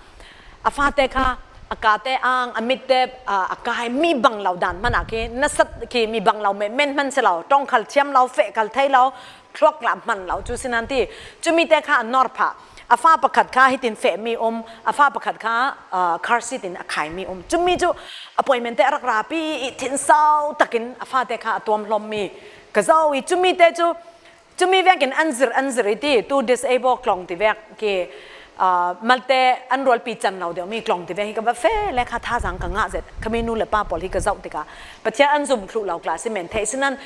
a fate kha, a kate ang, a mitte, ah, a kai, mi bang lo dan hmanah khi, nasat khi mi bang lo men, men hman si lo, ṭongkhal thiam lo, fehkal thei lo, thluak lah hman lo cu si nan ti. Cumi te kha an nawr phah. A fa pakhat kha hitin fehmi um, a fa pakhat kha, ah, car seat in a khaimi um. Cumi cu appointment te a rak rapi i thinso takin a fate kha a tuamhlawmmi ka zoh i cumi te cu, cumi vekin an zir, an zir i ti, tu disabled tlawng ti vek khi, ah, malte an rualpi can lo deuhmi tlawng ti vek hi ka va feh le kha thazaang ka ngah zet. Khami nu le pa pawl hi ka zoh tikah Pathian an zum thluh lo kla si men theih si nan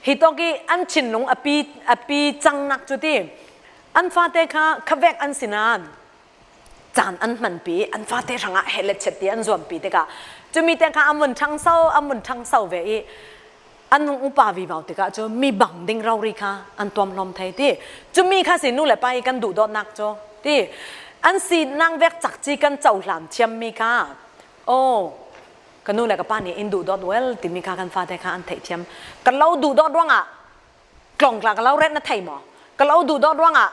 hi tawk i an thinlung a pi, a pi cangnak cu ti. An fate kha khavek an si nan caan an hmanpi, an fate hrangah heh le chet ti an zuampi tikah cumi te kha an vun ṭhangso, an vun ṭhangso ve i an hung upa vivo tikah cu mi bang ding rori kha an tuamhlawm thei ti. Cumi kha si nu le pa i kan duhdawtnak cu ti. An sinak vek cakci kan cohlan thiammi kha, oh, ka nu le ka pa nih in duhdawt well timi kha kan fate kha an theihthiam. Ka lo duhdawt ruangah tlawng tla ka lo ret na thei maw? Ka lo duhdawt ruangah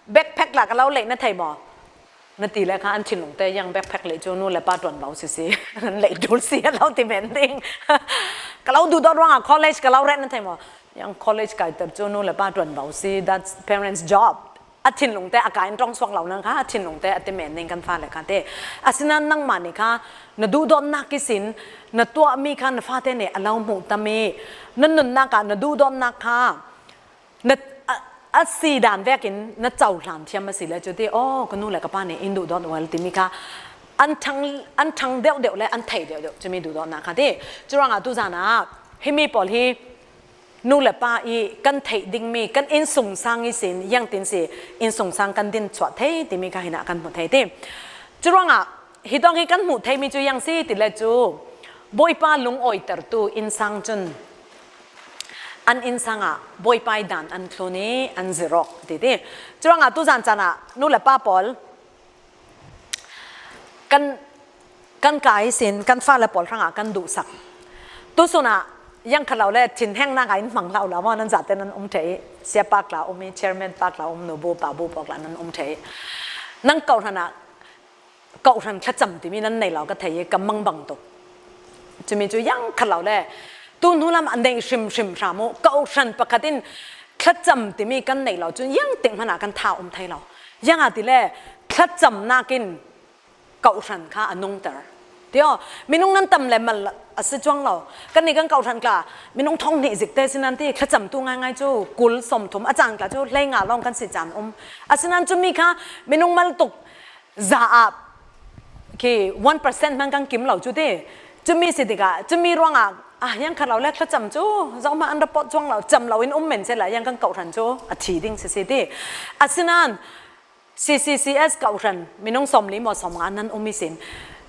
backpack tla ka lo leih na thei maw? Na ti le kha an thinlung te yang backpack leih cu nu le pa ṭuanvo sisi an leih ṭul si a lo ti men ding. Ka lo duhdawt ruangah college ka lo ret na thei maw? Yang college kaiter cu nu le pa ṭuanvo si, that's parents job. A thinlung te a kai in ṭong suak lo nan kha a thinlung te a ti men ding kan fale kha te. Asinan nangmah nih kha na duhdawtnak ihsin na tuahmi kha na fate nih a lo hmuh tam i na nunnak ah na duhdawtnak kha na, a, a si dan vekin na cohlan thiam a si le cu ti, aw, ka nu le ka pa nih in duhdawt well timi kha an ṭhang, an ṭhang deuhdeuh le an thei deuhdeuh cumi duhdawtnak kha ti. Curuangah tuzan ah himi pawl hi nu le pa i kan theih dingmi kan innsungsang ihsin ziangtin si innsungsang kan din chuah thei timi kha hinah kan hmu thei ti. Curuangah hi tawng hi kan hmuh theimi cu ziang si ti le cu Bawipa lungawitertu innsang cun an innsang ah Bawipa i dan an thlun i an zirh awk ti ti. Curuangah tuzan caan ah nu le pa pawl kan, kan kai sin kan fale pawl hrangah kan duhsak. Tusun ah ziang kha lo le thinhengnak ah in hmang hlah uh la maw, nan zate nan um ṭheh i, siapa tla um i, chairman pa tla um, nubu pabu pawl tla nan um ṭheh i, nan kawhhran ah kawhhran thlacam timi nan nei lo ka thei i, ka mangbang tuk. Cumi cu ziang kha lo le tu hnu lam ah nei hrimhrim hram uh, kawhhran pakhat in thlacam timi kan nei lo cun ziang tik hmanh ah kan tha um thei lo. Ziangah ti le thlacamnak in kawhhran kha a nungter. Tio, minung nan tam le mal a si cuang lo. Kannih kan kawhhran tla, minung thong hnih zik te si nan ti, thlacamtu ngaingai cu kul sawmthum a cang tla cu hleinga lawng kan si caan um. Asinan cumi kha minung mal tuk za ah khi one percent hmanh kan kim lo cu ti. Cumi si tikah, cumi ruangah A hiang khat lo le thlacam cu zohmah an report cuang lo, cam lo in um men seh la hiang kan kawhhran cu a thi ding sisi ti. Asinain C C C S kawhhran minung sawmli maw sawmnga nan um i sin.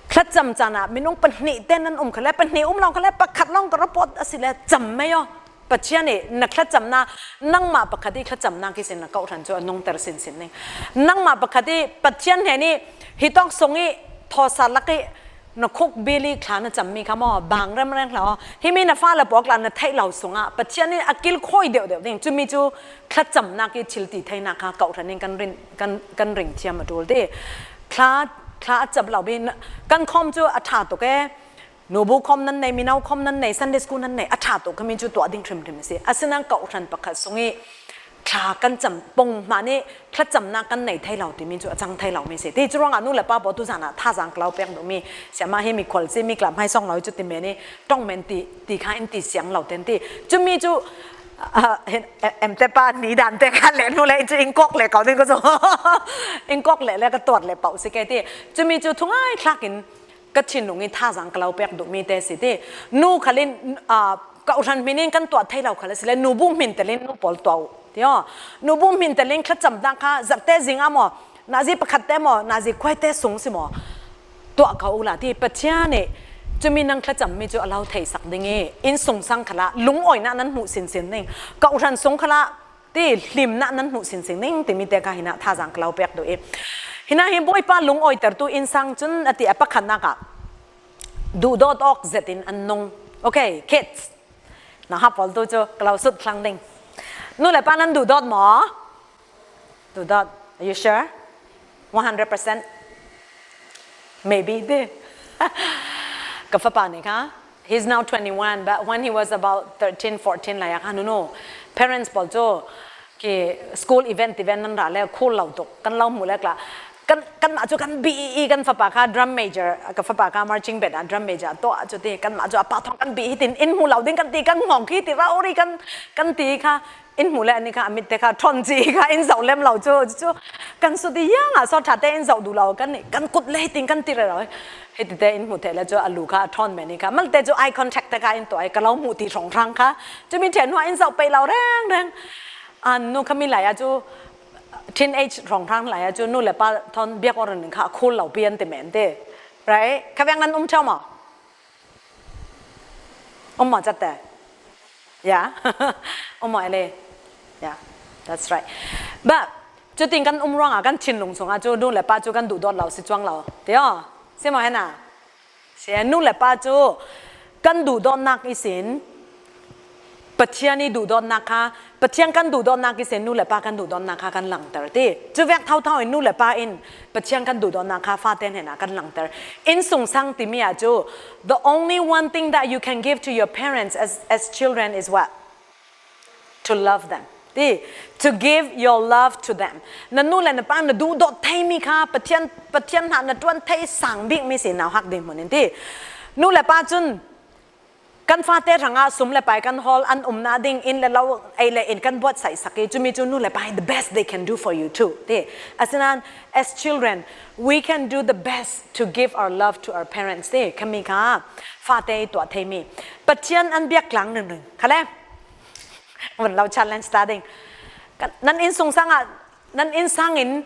Thlacam caan ah minung pahnih te nan um kha le, pahnih um lo kha le, pakhat lawng ka report a si le cam mai aw. Pathian nih na thlacamnak, nangmah pakhat i thlacamnak ihsin na kawhhran cu a nungter sinsin ning. Nangmah pakhat i Pathian hnen i hitawk sung i thawsa lak i na khuk bil i thla na cammi kha maw, bang remreng hlah aw. Himi na fale pawl tla na theih lo sungah Pathian in a kilkhawi deuhdeuh ding. Cumi cu thlacamnak i thil ti theinak kha kawhhran in kan rin, kan, kan ring thiam a ṭul ti. Thla, thla a cam lo mi na, kan khawm cu a ṭha tuk e. Nubu khawm nan nei, mino khawm nan nei, Sunday school nan nei, a ṭha tuk khami cu tuah ding hrimhrim a si. Asinain kawhhran pakhat sung i thla kan cam pong hmanh i thlacamnak kan nei thei lo timi cu a cang thei lo mi si. Ti cu ruangah nu le pa pawl tuzan ah thazaang ka lo pek duhmi, siama hi mikhual si, mi kla hmaisawng lo i cu ti men i ṭong men ti, ti kha in ti siang lo ten ti. Cumi cu, ah, hin, em, em te pa ni dan te kha le nu le i cu in kawk le ko ding ko cu. In kawk le le ka tuar le pauh si ke ti. Cumi cu thungai thlak in ka thinlung i thazaang ka lo pek duhmi te si ti. Nu khal in, aa, kawhhran hmin in kan tuah thei lo khal a si le, nubu hmin tel in nu pawl tuah uh ti aw. Nubu hmin tel in thlacamnak kha zarhte zing ah maw, nazi pakhat te maw, nazi khuai te sung si maw, tuah ko uh la ti. Pathian nih cumi nang thlacammi cu a lo theisak ding i, innsungsang khal ah lungawinak nan hmuh sinsin ding. Kawhhran sung khal ah ti hlimnak nan hmuh sinsin ding timi te kha hinah thazaang ka lo pek duh i, hinah hi Bawipa lungawitertu innsang cun a ti a pakhatnak ah duhdawt awk zetin an nung. Okay, kids. Na ha pawl tu cu ka lo sut thlang ding. Nu le pa nan duhdawt maw? Duhdawt. Are you sure? One hundred percent? Maybe ti. Ka fapa nih kha, he's now twenty-one, but when he was about thirteen, fourteen lai ah kha, nunu, parents pawl cu ki school event, event nan ra le cool lo tuk. Kan lo hmuh le kla. Kan, kanmah cu kan bih i kan fapa kha drum major, ka fapa kha marching band ah drum major tuah cu ti. Kanmah cu a pa thawng kan bih hi tin in hmu lo ding kan ti, kan ngong khi ti rori kan, kan ti kha. In hmu le ani kha a mit te kha ṭhawn ci kha in zoh lem lo cu, cu kan sut i yang ah sawt ṭha te in zoh duh lo kan, kan kut le hitin kan ti rero. Hiti te in hmu thei le cu a lu kha a ṭhawn men i kha. Malte cu eye contact te kha in tuah i ka lo hmuh ti hrawnghrang kha. Cumi ṭhen hnuah in zoh pei lo rengreng. A nu khami lai ah cu teenage hrawnghrang lai ah cu nu le pa thawn biak awk ringring kha a cool lo pi an ti men ti. Right? Kha veng nan um ṭheu maw? Um maw cate? Ya. Um maw ele? Ya. That's right. But cutin kan um ruangah kan thinlung sungah cu nu le pa cu kan duhdawt lo si cuang lo. Ti aw. Si maw hena? Si, nu le pa cu kan duhdawtnak ihsin Pathian i duhdawtnak kha, Pathian kan duhdawtnak ihsin nu le pa kan duhdawtnak kha kan langter ti. Cu vek thotho in nu le pa in Pathian kan duhdawtnak kha fate hnenah kan langter. Innsungsang timi ah cu, the only one thing that you can give to your parents as, as children is what? To love them. Ti, to give your love to them. Na nu le na pa na duhdawt theimi kha Pathian, Pathian hna na ṭuan thei sang bikmi si nauhak dinhmun in ti. Nu le pa cun kan fate hrangah sum le pai kan hawl, an umnak ding inn le lo, ei le in kan buatsaih sak i, cumi cu nu le pa in the best they can do for you too. Ti, asinain as children, we can do the best to give our love to our parents. Ti, khami kha fate i tuah theimi. Pathian an biak tlang ringring. Khale? Vun lo challenge ta ding. Kan, nan innsungsang ah, nan innsang in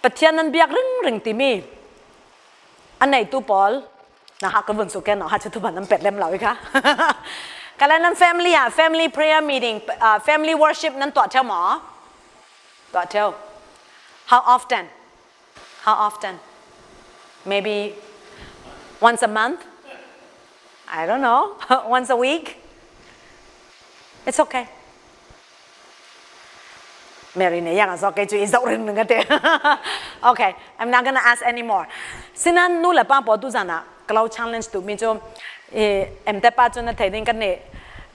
Pathian nan biak ringring timi a neitu pawl, na ha ka vun suk ke, na ha cu thuban nan pet lem lo i kha. Khale nan family ah, family prayer meeting, ah, family worship nan tuah ṭheu maw? Tuah ṭheu. How often? How often? Maybe once a month? I don't know. Once a week? It's okay. Mary nih yang a zawk kei cu i zoh ringring a ti. Okay, I'm not gonna ask anymore. Sinan nu le pa pawl tuzan ah ka lo challenge duhmi cu, i, em te pa cu na thei ding kan nih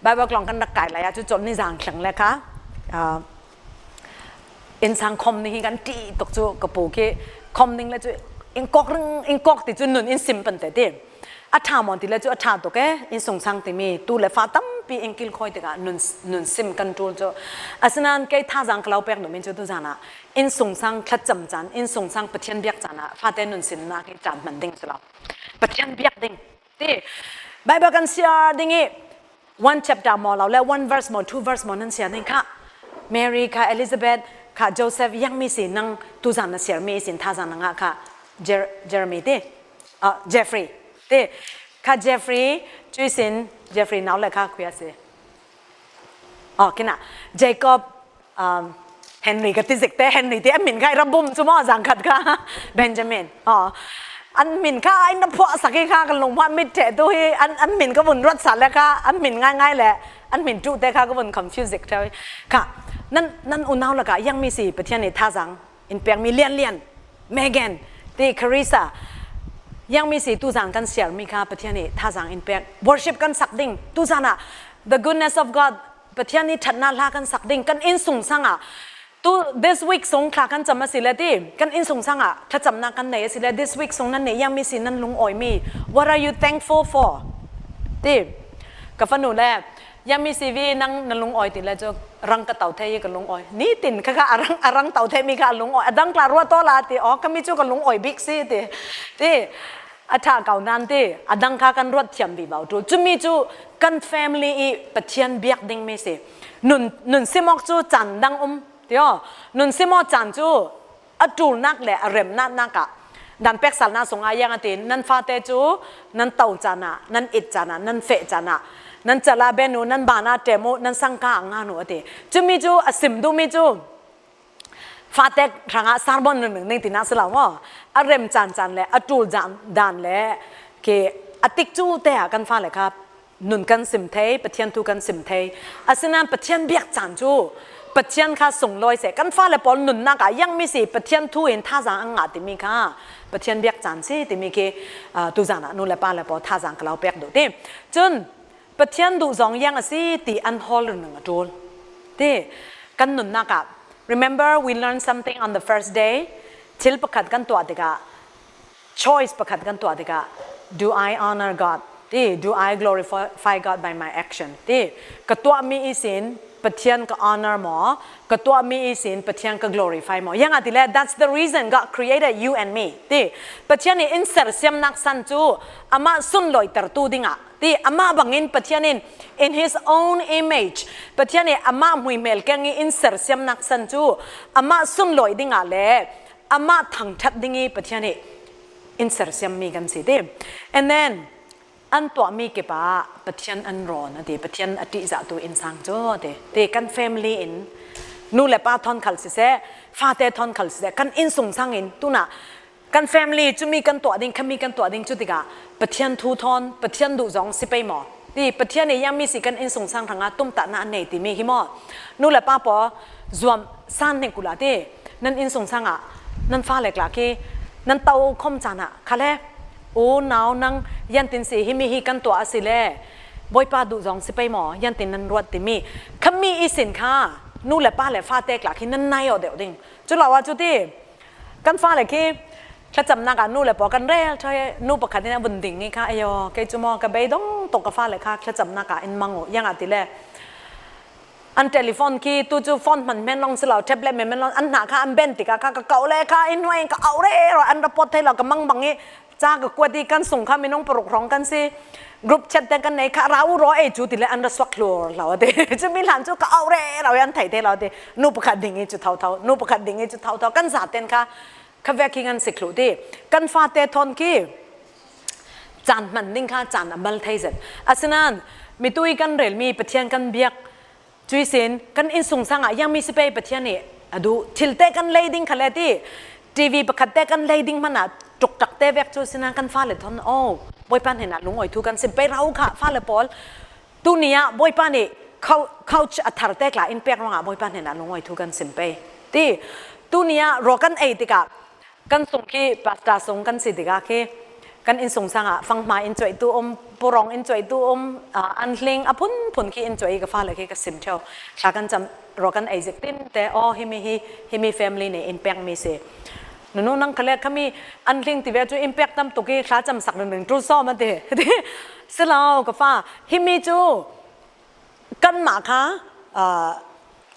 Bible tlawng kan rak kai lai ah cu colh nizan thleng le kha, ah, innsang khawm ning hi kan ṭih tuk cu ka pu khi khawm ning le cu in kawk ring, in kawk ti cu nun in sim pante ti. A ṭha maw ti le cu a ṭha tuk e, innsungsang timi tu le fa tampi in kilkhawi tikah nun, nun sim kan ṭul cu. Asinain kei thazaang ka lo pek duhmi cu tuzan ah innsungsang thlacam caan, innsungsang Pathian biak caan ah fate nun simnak hi caan hman ding si lo. Pathian biak ding. Ti, Bible kan siar ding i one chapter maw lo le one verse maw two verse maw nan siar ding kha. Mary kha Elizabeth kha Joseph yang mi si nang tuzan na siar mi sin thazan na nga kha Jer Jeremy ti. Ah, Jeffrey ti. Kha Jeffrey, chui sin Jeffrey nau le kha khuya si. Oh, kina Jacob, um, Henry ka ti zik te, Henry ti an min kha i ra bum chu maw zang khat kha Benjamin. Oh. An min kha ai na phuah sak i kha ka lung phuah mit te tu hi an, an min ka vun ruat sa le kha an min ngai ngai le an min tu te kha ka vun confuse zik te kha. Nan, nan unau la ka yang mi si Pathian i thazang in pek mi lian lian. Megan ti Carissa. Yang mi si tuzan kan siar mi kha Pathian i thazang in pek. Worship kan sak ding. Tuzan a the goodness of God. Pathian i thatna hla kan sak ding. Kan inn sung sang a. Tu this week sung thla kan cham a si le ti. Kan inn sung sang a. Thla chamna kan nei a si le this week sung nan nei yang mi si nan lung oi mi. What are you thankful for? Ti. Ka fanu le. Yang mi si vi nang na lung oi ti le chu rang ka tau thei ka lung oi. Ni tin kha kha arang, arang tau thei mi kha lung oi. Adang kla rua to la ti. Oh, ka mi chu ka lung oi bik si ti. Ti. A tha kau nan ti. Adang kha kan ruat thiam bi bau tu. Chu mi chu kan family i Pathian biak ding mi si. Nun, nun simok chu chan dang um. Ti oh. Nun simok chan chu a tulnak le a remnatnak ah dan peksalna sung a yang a ti nan fate chu nan tau chan a, nan it chan a, nan feh chan a, nan chala benu, nan bana temu, nan sangka a ngan u a ti. Chu mi chu a sim du mi chu fate hrang a sermon nun ning ti na si lo maw. A rem chan chan le a tul dan le ke a tik chu te a kan fa le kha. Nun kan sim thei, Pathian thu kan sim thei. Asinan Pathian biak chan chu Pathian kha sung loi se. Kan fa le pawl nunnak a yang mi si Pathian thu in thazang ang nga ti mi kha Pathian biak chan si ti mi khi, ah, tuzan a nu le pa le pawl thazang ka lau pek du ti. Chun Pathian duh zong yang a si ti an hol run nung a tul. Ti kan nunnak a. Remember we learned something on the first day. Thil pakhat kan tuah tikah choice pakhat kan tuah tikah, do I honor God? Ti, do I glorify God by my action? Ti, ka tuah mi i sin Pathian ka honor maw, ka tuah mi i sin Pathian ka glorify maw? Yang a ti le, that's the reason God created you and me. Ti, Pathian i in sersiamnak san chu amah sunloiter tu dingah. Ti, amah bangin Pathian in in his own image. Pathian i amah hmuihmel keng i in sersiamnak san chu amah sunloi dingah le amah thangthat ding i Pathian i in sersiam mi kan si ti. And then an tuah mi kipa Pathian an rawn a ti, Pathian a tihzah tu in sang chu a ti. Ti kan family in nu le pa thawn khal siseh, fate thawn khal siseh, kan in sung sang in tuna kan family chu mi kan tuah ding, kha mi kan tuah ding chu tikah Pathian thu thawn, Pathian duh zong si pei maw? Ti Pathian i yang mi si kan in sung sang hrang a tumtahna an nei ti mi hi maw? Nu le pa paw zuam san hnik kula ti nan in sung sang ah nan fa le klak hi nan tau khom chan ah kha le u nau nang yan tin si hi mi hi kan tuah a si le Bawipa duh zong si pei maw? Yan tin nan ruat ti mi kha mi i sin kha nu le pa le fate klak hi nan nai aw deuh ding. Cu lo ah cu ti kan fa le khi thlacamnak ah nu le paw kan rel ṭha i nu pakhat in a vun ding i kha, ayo, kei cu maw ka bei dong tuk ka fa le kha thlacamnak ah in mang uh, yang ah ti le an telephone khi tu cu phone hman men long si lo, tablet men men long an hna kha an ben tikah kha ka kauh le kha in hnuai in ka auh rero an report thei lo ka mang bang i ca ka kuat i kan sung kha minung paruk hrawng kan si. Group chat te kan nei kha, ra u raw ei cu ti le an ra suak hlur lo a ti. Cu mi hlan cu ka auh rero i an thei thei lo a ti. Nu pakhat ding i cu thotho, nu pakhat ding i cu thotho. Kan zaten kha kha vek hi ngan si khluh ti. Kan fate thawn khi caan hman ding kha caan a mal thei zet. Asinan mitui kan rel mi Pathian kan biak Cuih sin kan innsung sangah yang mi si pei Pathian nih a duh thilte kan lei ding kha le ti, T V pakhatte kan lei ding hmanah ṭukṭakte vek cu sinan kan fale thawn aw, Bawipa hnenah lungawi thu kan sim pei rau kha fale pawl. Tuni ah Bawipa nih khau-, khauch a tharte tla in pek ruangah Bawipa hnenah lungawi thu kan sim pei ti. Tuni ah raw kan ei tikah kan sung khi pastor sung kan si tikah khi kan innsung sangah fanghma in cuaihtu um, purong in cuaihtu um, aa, an hling a phunphun khi in cuai i ka fale khi ka sim ṭheo. Thla kan cam raw kan ei zik tinte, aw, himi hi, himi family nih in pek mi si. Nunu nang kha le khami an hling ti ve cu in pek tam tuk i thla cam sak ringring ṭul sawm a ti. Si lo ka fa. Himi cu kanmah kha, aa,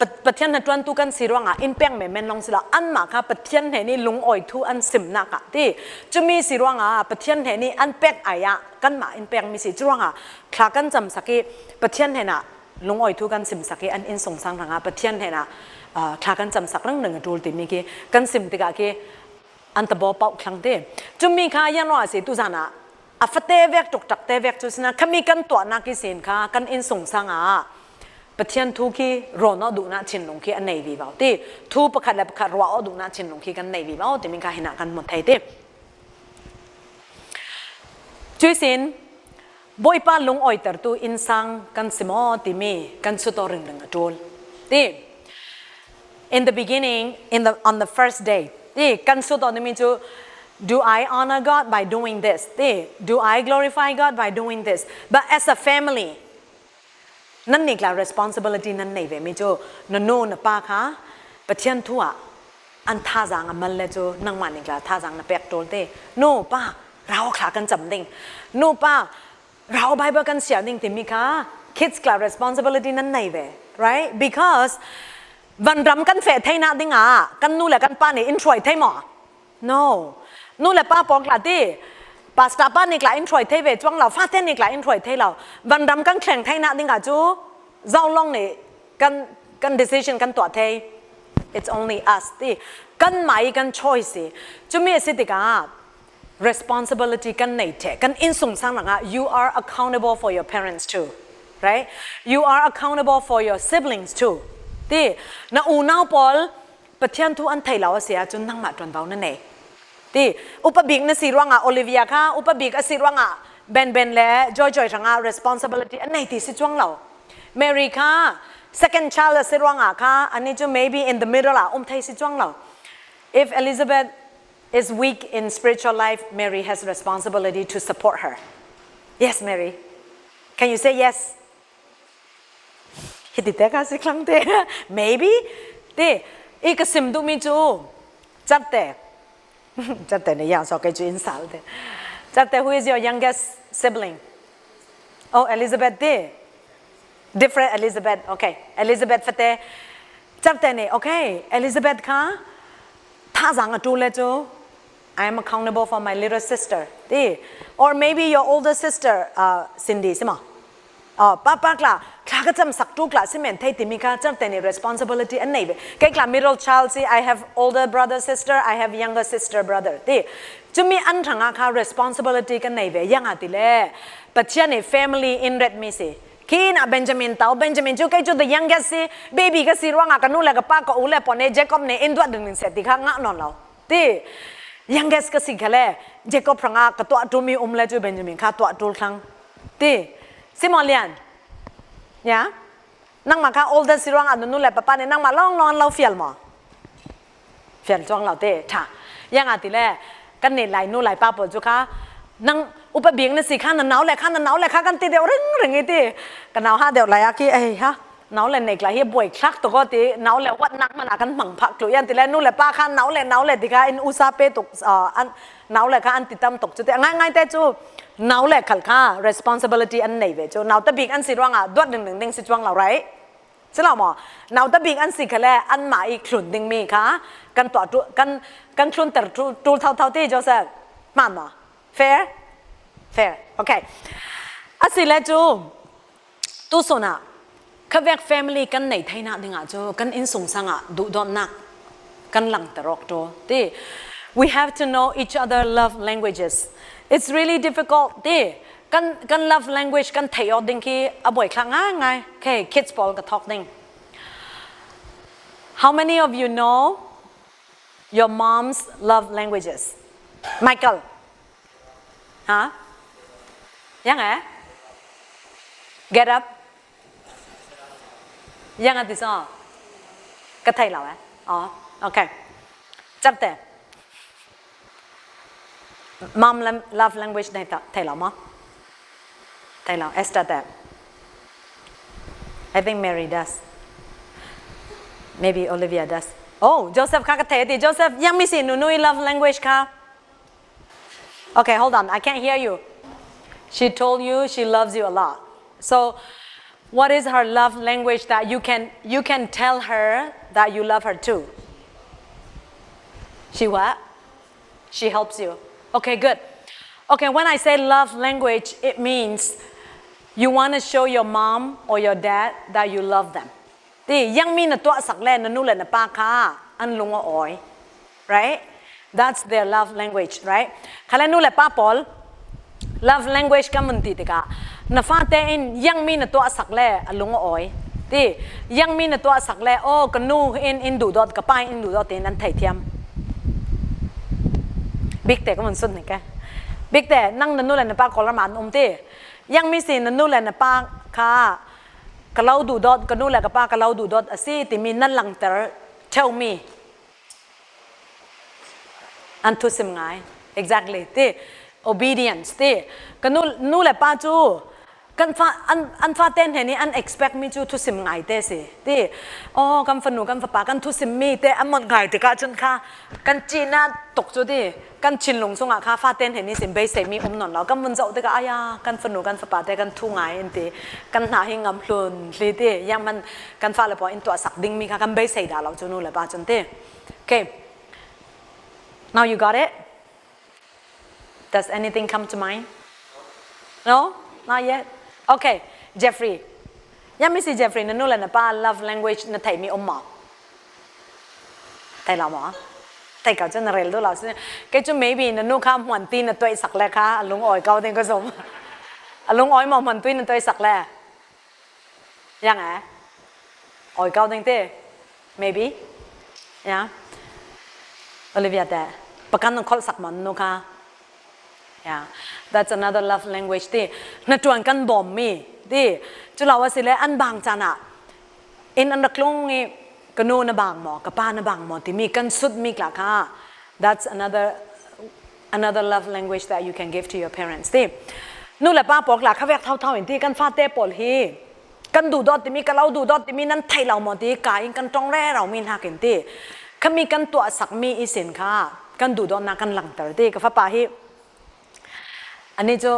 Pa-, Pathian hnaṭuantu kan si ruangah in pek menmen long sila, anmah kha Pathian hnenih lungawi thu an simnak ah ti. Cumi si ruangah Pathian hnenih an pek ai-ah kanmah in pek mi si. Curuangah thla kan camsak ih Pathian hnenah lungawi thu kan simsak ih an innsungsang hrangah Pathian hnenah, ah, thla kan camsak ringring a ṭul timi khi kan sim tikah khi an tabaw pauh thlang ti. Cumi kha yan ruah a si, tuzan ah a fate vek, tuktakte vek cu sina khami kan tuahnak ihsin kha kan innsungsang ah Pathian thu khi rawn aw duhnak thinlung khi a nei vivo ti. Thu pakhat le pakhat ruah aw duhnak thinlung khi kan nei vivo timi kha hinah kan hmu thei ti. Cuihsin Bawipa lungawitertu innsang kan si maw timi kan sut aw ringring a ṭul ti. In the beginning, in the, on the first day ti kan sut aw timi cu, do I honor God by doing this ti? Do I glorify God by doing this? But as a family, nannih tla responsibility nan nei ve mi cu, na nu na pa kha Pathian thu ah an thazaang a mal le cu nangmah nih tla thazaang na pek ṭul ti. Nu pa, rau thla kan cam ding. Nu pa, rau Bible kan siar ding timi kha kids tla responsibility nan nei ve, right? Because vanram kan feh theinak dingah kan nu le kan pa nih in hruai thei maw? No. Nu le pa pawl tla ti, pastor pa nih tla in hruai thei ve cuang lo, fate nih tla in hruai thei lo. Vanram kan thleng theinak dingah cu zalong nih kan, kan decision kan tuah thei. It's only us ti. Kanmah ih kan choice hi. Cumi a si tikah responsibility kan nei ṭheh, kan innsungsang hrangah you are accountable for your parents too, right? You are accountable for your siblings too. Ti, na unau pawl Pathian thu an thei lo a si ahcun nangmah ṭuanvo na nei. Ti, upa bik na si ruangah Olivia kha upa bik a si ruangah Benben le Joyjoy hrangah responsibility an nei ti si cuang lo. Mary kha second child a si ruangah kha anih cu maybe in the middle ah um thei si cuang lo. If Elizabeth is weak in spiritual life, Mary has responsibility to support her. Yes, Mary. Can you say yes? Hiti te ka si thlang te. Maybe. Ti, i ka sim duhmi cu, Carte. Carte nih yang so kei cu in sal te. Carte, who is your youngest sibling? Oh, Elizabeth ti. Different Elizabeth. Okay. Elizabeth fate. Carte nih, okay, Elizabeth kha thazaang a ṭul le cu, I am accountable for my little sister ti. Or maybe your older sister, uh, Cindy, si maw? Oh, papa tla, thla ka camsak tu tla si men thei timi kha Carte nih responsibility an nei ve. Kei tla middle child si, I have older brother, sister, I have younger sister, brother ti. Cumi an hrangah kha responsibility kan nei ve. Yang a ti le, Pathian nih family in ret mi si. Khin ah Benjamin tau, Benjamin cu kei cu the youngest si, baby ka si ruangah ka nu le ka pa, ka u le pawl nih, Jacob nih in duat ding ding seh ti kha ngah nawn lo. Ti, youngest ka si kha le, Jacob hrangah ka tuah ṭulmi um le cu Benjamin kha tuah ṭul thlang. Ti, si maw Lian? Ya? Nangmah kha oldest si ruangah na nu le papa nih nangmah lawnglawng an lo fial maw? Fial cuang lo te, ṭha. Yang a ti le, kan nih lai nu lai pa pawl cu kha, nang upa bik na si kha, na nau le kha, na nau le kha kan ti deuh ringring i ti. Ka nau ha deuh lai a khi, ei ha, nau le nei tla hi a buai thlak tuk aw ti, nau le huatnak hmanh ah kan hmang phak tluh i an ti le, nu le pa kha, nau le, nau le ti kha in usa pe tuk, ah, an, nau le kha an ti tam tuk cu ti. A ngaingai te cu, nau le khal kha responsibility an nei ve cu, nau ta bik an si ruangah duat ringring ding si cuang lo, right? Si lo maw? Nauta bik an si kha le, anmah i thlun dingmi kha kan tuah ṭul, kan, kan thlunter ṭul, ṭul thotho ti, Joseph. Hmaan maw? Fair? Fair. Okay. A si le cu, tu sun ah khavek family kan nei theinak dingah cu kan innsungsang ah duhdawtnak kan langter awk ṭul ti. We have to know each other love languages. It's really difficult ti. Kan, kan love language kan theih awk ding khi a buaithlak ngaingai. Okay, kids pawl ka thawk ding. How many of you know your mom's love languages? Michael. Ha? Yang eh? Get up. Yang a ti so. Ka thei lo eh? Oh, okay. Chapte. Mom lam-, love language nei ta-, thei lo maw? Thei lo. Esther te. I think Mary does. Maybe Olivia does. Oh, Joseph kha ka thei ti. Joseph, yang mi si nunu i love language kha. Okay, hold on. I can't hear you. She told you she loves you a lot. So, What is her love language that you can you can tell her that you love her too? She what? She helps you. Okay, good. Okay, when I say love language, it means you want to show your mom or your dad that you love them. Ti, yang mi na tuah sak le na nu le na pa kha an lung a oi. Right? That's their love language, right? Kha le nu le pa pawl, love language ka mun ti tika. Na fa te in yang mi na tuah sak le a lung a oi. Ti, yang mi na tuah sak le, oh, ka nu in in du dot, ka pa in du dot in an thei thiam. Bik te ka mun sun ni ke. Bik te, nang na nu le na pa kol man um ti. Yang mi si na nu le na pa kha, ka lau du dot, ka nu le ka pa ka lau du dot, a si ti mi nan lang ter, tell me. An thusim ngai. Exactly. Ti, obedience. Ti, ka nu, nu le pa chu, kan fa, an, an fa ten he ni, an expect mi chu thusim ngai te si. Ti, oh, kan fa nu, kan fa pa, kan thusim mi te, an mon ngai te ka chun kha, kan chi na tok chu ti, kan chin lung sunga kha, fa ten he ni sin bei sei mi um non lo. Kan mun zau te ka, aya, kan fa nu, kan fa pa te, kan thu ngai in ti, kan na hi ngam hlun, hli ti, yang man, kan fa le paw in tuah sak ding mi kha, kan bei sei da lo chu nu le pa chun ti. Okay. Now you got it? Does anything come to mind? No? Not yet? Okay, Jeffrey. Yang mi si Jeffrey, na nu le na pa love language na thei mi um maw? Thei lo maw? Thei kau chu na rel du lo si. Ke chu maybe na nu kha hmuan ti na tuai sak le kha, a lung oi kau ding ka zom. A lung oi maw hmuan ti na tuai sak le. Yang eh. Oi kau ding te. Maybe. Yeah. Olivia te. Pakan nang khol sak man nu kha. Yeah. That's another love language ti. Na tuan kan bom mi. Ti. Chu lo a si le an bang chana. In an rak lung i ka nu na bang maw, ka pa na bang maw, ti mi kan sut mi kla kha. That's another another love language that you can give to your parents. Ti. Nu le pa pawl kla kha vek thau thau in ti kan fa te pawl hi. Kan du dot ti mi, ka lau du dot ti mi nan thei lo maw ti ka in kan tong re rau mi hnak in ti. Kha mi kan tuah sak mi i sin kha. Kan du dot na kan lang ter ti. Ka fa pa hi. Ani chu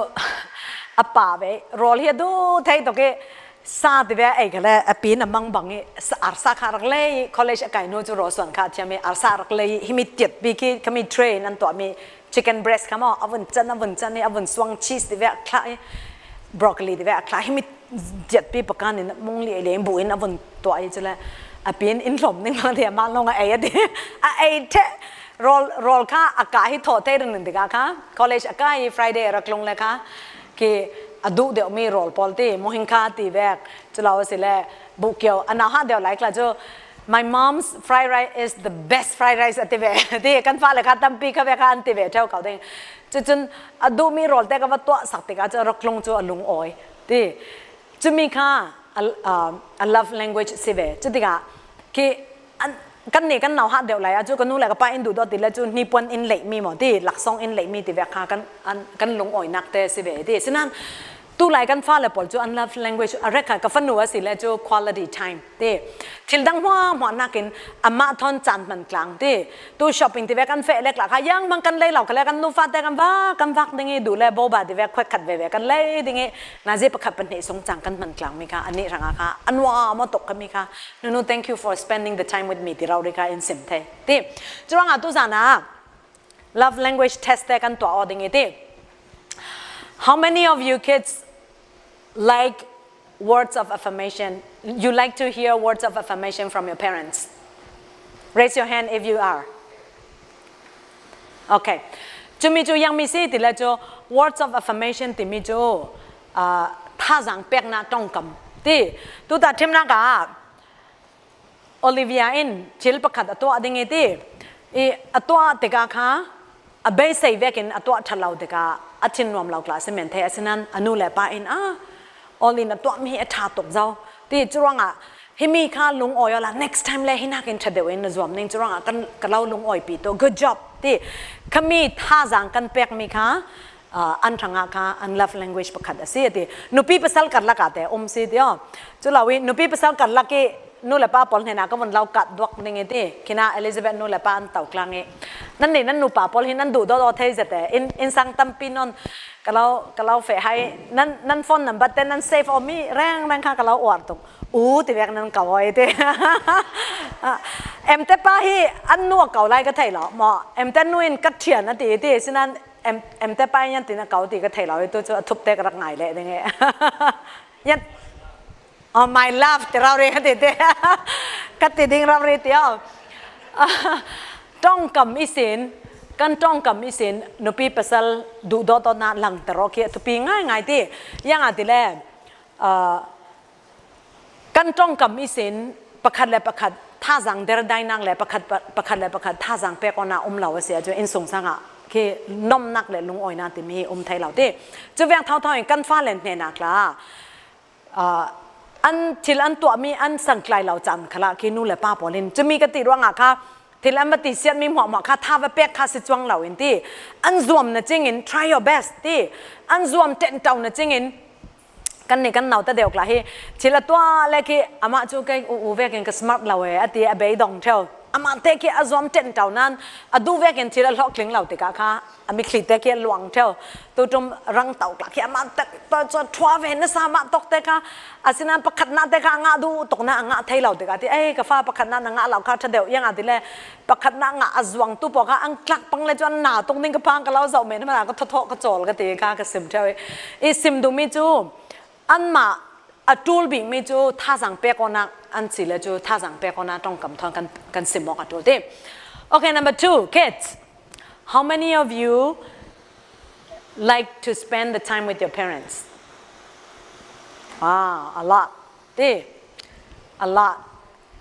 a pa ve. Rol hi a du thei tok i sa ti ve ei ka le a pi na mang bang i sa, arsa kha rak lei college a kai nu chu rol suan kha thiam i arsa rak lei hi mi tiat pi ki kha mi train an tuah mi chicken breast kha maw, a vun chan, a vun chan i, a vun suang cheese ti ve a khla i, broccoli ti ve a khla, hi mi ziat pi pakan in mung li le bu in a vun tuah i chu le, a pi in in hlom ning mang ti a ma long a ei a ti, a ei the, rol, rol kha a ka hi tho te rin ti ka kha, college a ka hi Friday a rak lung le kha, ki a du deuh mi rol pawl ti, mo hing kha ti ve, chu lo si le, bu kio, a nau ha deuh lai kla chu, My mom's fried rice is the best fried rice a ti ve. Ti kan fa le kha tampi kha ve kha an ti ve theu kau ding. Chu chun a du mi rol te ka va tuah sak ti ka chu a rak lung chu a lung oi. Ti chu mi kha a, a, a love language si ve. Chu ti ka ki an, kan ni kan nau ha deuh lai a chu ka nu le ka pa in du dot ti le chu ni puan in lei mi maw ti laksong in lei mi ti ve kha kan, an, kan lung oi nak te si ve. Ti sinan Tu lai kan fa le pawl chu an love language a rek kha ka fanu a si le chu quality time ti. Thil dang hmuah hmuah nakin amah thawn caan hman tlang ti. Tu shopping ti ve kan feh lek lah kha yang mang kan lei lo kha le kan nu fa te kan vak, kan vak ding i duh le boba ti ve khuat khat ve ve kan lei ding i nazi pakhat pahnih sung cang kan hman tlang mi kha a nih hrang a kha a nuam a tok kha mi kha. Nunu, thank you for spending the time with me ti rau ri kha in sim thei ti. Chuang a tu zan a love language test te kan tuah aw ding i ti. How many of you kids like words of affirmation? You like to hear words of affirmation from your parents? Raise your hand if you are. Okay. Chumi chu yang mi si ti le chu words of affirmation ti mi chu, ah, thazang pekna tongkam ti. Tu ta thimna ka Olivia in thil pakhat a tuah ding i ti. I a tuah tikah kha a beisei vekin a tuah ṭha lo tikah a thin nuam lo kla si men thei a si nan a nu le pa in a Olivia in a tuah mi hi a ṭha tuk zo ti. Curuangah himi kha lungawi awla next time le hi nakin ṭha deuh in na zuam ning curuangah kan ka lo lungawi pi tu good job ti. Khami thazang kan pek mi kha ah, an hrangah kha an love language pakhat a si a ti. Nupi pasal karlak ah te um si ti aw. Cu lo i nupi pasal karlak i nu le pa pawl hnenah ka vun lo kat duak ning i ti. Khina Elizabeth nu le pa an to klang i. Nan nih nan nupa pawl hi nan duh dawdaw thei zet e. Inn, innsang tampi non Kalau kalau fe hai nan nan phone number te nan save om mi reng reng kha kalau uar tuk. U ti vek nan kau hoi te. Em te pa hi an nu kau lai ka thei lo mo. Em te nu in ka thian a ti ti sinan em em te pa yan ti na kau ti ka thei lo tu chu a thup te ka rak ngai le ding e. Yan Oh, my love, ti rau ri ka ti ti. Ka ti ding rau ri ti aw. Tongkam isin, kan tongkam isin, nupi pasal duh dot dot na lang tero ki thupi ngai ngai ti. Yang a ti le, ah, kan tongkam isin, pakhat le pakhat, thazang der dai nang le, pakhat pa- pakhat le pakhat, thazang pek ona um lo a sia chu in sung sanga, ki nom nak le lung oi na ti mi um thai lo ti. Chu veng thau thau in kan fa len hne nak la. Ah, an thil an tuah mi an sangklai lo caan khalah khi nu le pa pawl in cumi ka ti ruangah kha thil an va ti siat mi hmuahhmuah kha tha va pek kha si cuang lo in ti an zuam na cingin try your best ti an zuam ṭenṭau na cingin kan ni kan nau ta deuh kla hi thil a tuah le khi amah cu kei u u vekin ka smart lo e a ti a bei dong ṭheu. Amah te khi a zuam ṭenṭau nan a duh vekin thil a hlawh tling lo tikah kha a mitthli te khi a luang ṭheu. Tutum rang tau kla khi amah te pa cu a ṭhua ve nasa mah tawk te kha a sinan pakhatna te kha a ngah duh tawk na a ngah thei lo tikah ti ei ka fa pakhatna na ngah lo kha ṭha deuh iang a ti le pakhatna ngah a zuang tu pawh kha an tlak pang le cu an na tuk ning ka phang ka lo zoh men hmana ka thawthawh ka cawl ka ti kha ka sim ṭheu i. I sim duhmi cu anmah a ṭul bikmi cu thazang pek awknak an si le cu thazang pek awknak ṭongkam thawn kan, kan sim awk a ṭul ti. Okay, number two, kids. How many of you like to spend the time with your parents? Ah, a lot. Ti. A lot.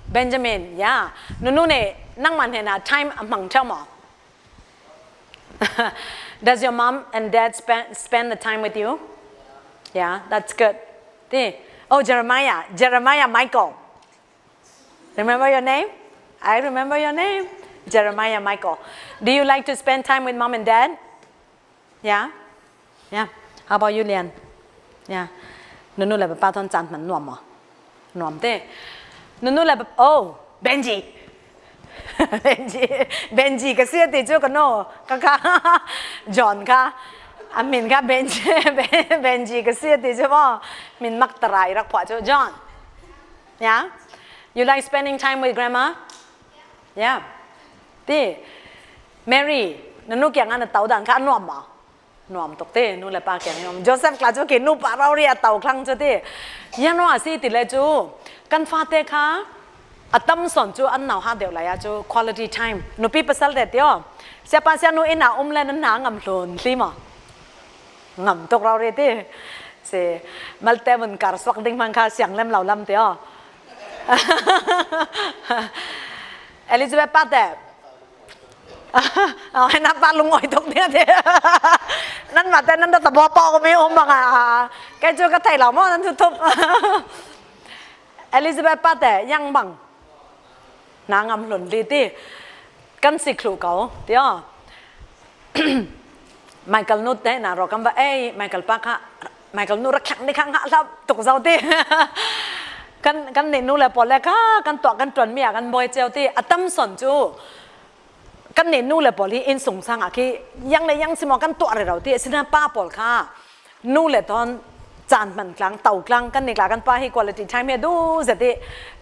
Benjamin, yeah. Nunu ne, nangmah hnenah time a hmang ṭheu maw? Does your mom and dad spend, spend the time with you? Yeah, that's good. Ti. Oh, Jeremiah. Jeremiah Michael. Remember your name? I remember your name. Jeremiah Michael. Do you like to spend time with mom and dad? Yeah? Yeah. How about you, Lian? Yeah. Nunu le papa thawn caan hman nuam maw? Nuam te. Nunu le papa, oh, Benji. Benji. Benji ka si a ti cu ka nu. Ka kha. John kha. A min kha Benji. Benji ka si a ti cu maw. Min mak tara i rak phuah cu. John. Yeah? You like spending time with grandma? Yeah. Ti. Mary, nunu kiangah na tau dan kha a nuam maw? Nuam tuk ti, nu le pa kiang nuam. Joseph kla cu ki nu pa rori a tau khlang cu ti. Yang nua si ti le cu. Kan fate kha a tam son cu an nau ha deuh lai a cu quality time. Nupi pasal te ti aw. Siapa sianu inn a um le nan hna ngam hlun hli maw? Ngam tuk rori ti. Si malte mun kar suak ding hmang kha siang lem lo lam ti aw. Elizabeth pa te. Ai na pa lung oi tuk dia te. Nan ma te nan da ta bo pa ko mi um bang a. Kei cu ka thei lo maw nan thu thup. Elizabeth pa te yang bang. Na ngam hlun li ti. Kan si khlu ko ti aw. Michael nu te na ro kan va ei Michael pa kha Michael nu rak thlak ni kha ngah hlap tuk zo ti. Kan kan ni nu le pawl le kha kan tuah kan ṭuan mi a kan bawi ceu ti a tam son cu kan ni nu le pawl hi inn sung sang ah khi yang le yang si maw kan tuah rero ti a si na pa pawl kha nu le thawn caan hman tlang tau tlang kan ni tla kan pa hi quality time hi a duh zet i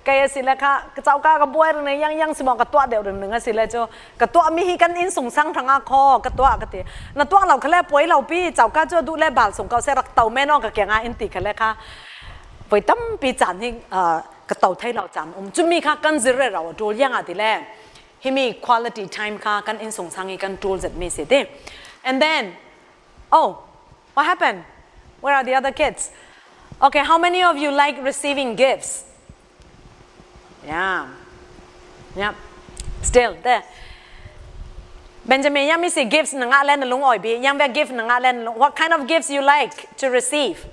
kei a si le kha ka cauka ka buai ring yang yang si maw ka tuah deuh ring ring a si le cu ka tuah mi hi kan inn sung sang hrang a khaw ka tuah ka ti na tuah lo kha le puai lo pi cauka cu a duh le bal sung ko se rak tau men aw ka kiang a in ti kha le kha voi tampi caan hi ah, ka tau thei lo caan um cumi kha kan zir rero a ṭul yang a ti le himi quality time kha kan inn sung sang hi kan ṭul zet mi si ti and then Oh, what happened? Where are the other kids? Okay, how many of you like receiving gifts? Yeah. Yep. Still there. Benjamin, yang mi si gifts na ngah len lung oi bi. Yang ve gift na ngah len lung. What kind of gifts you like to receive?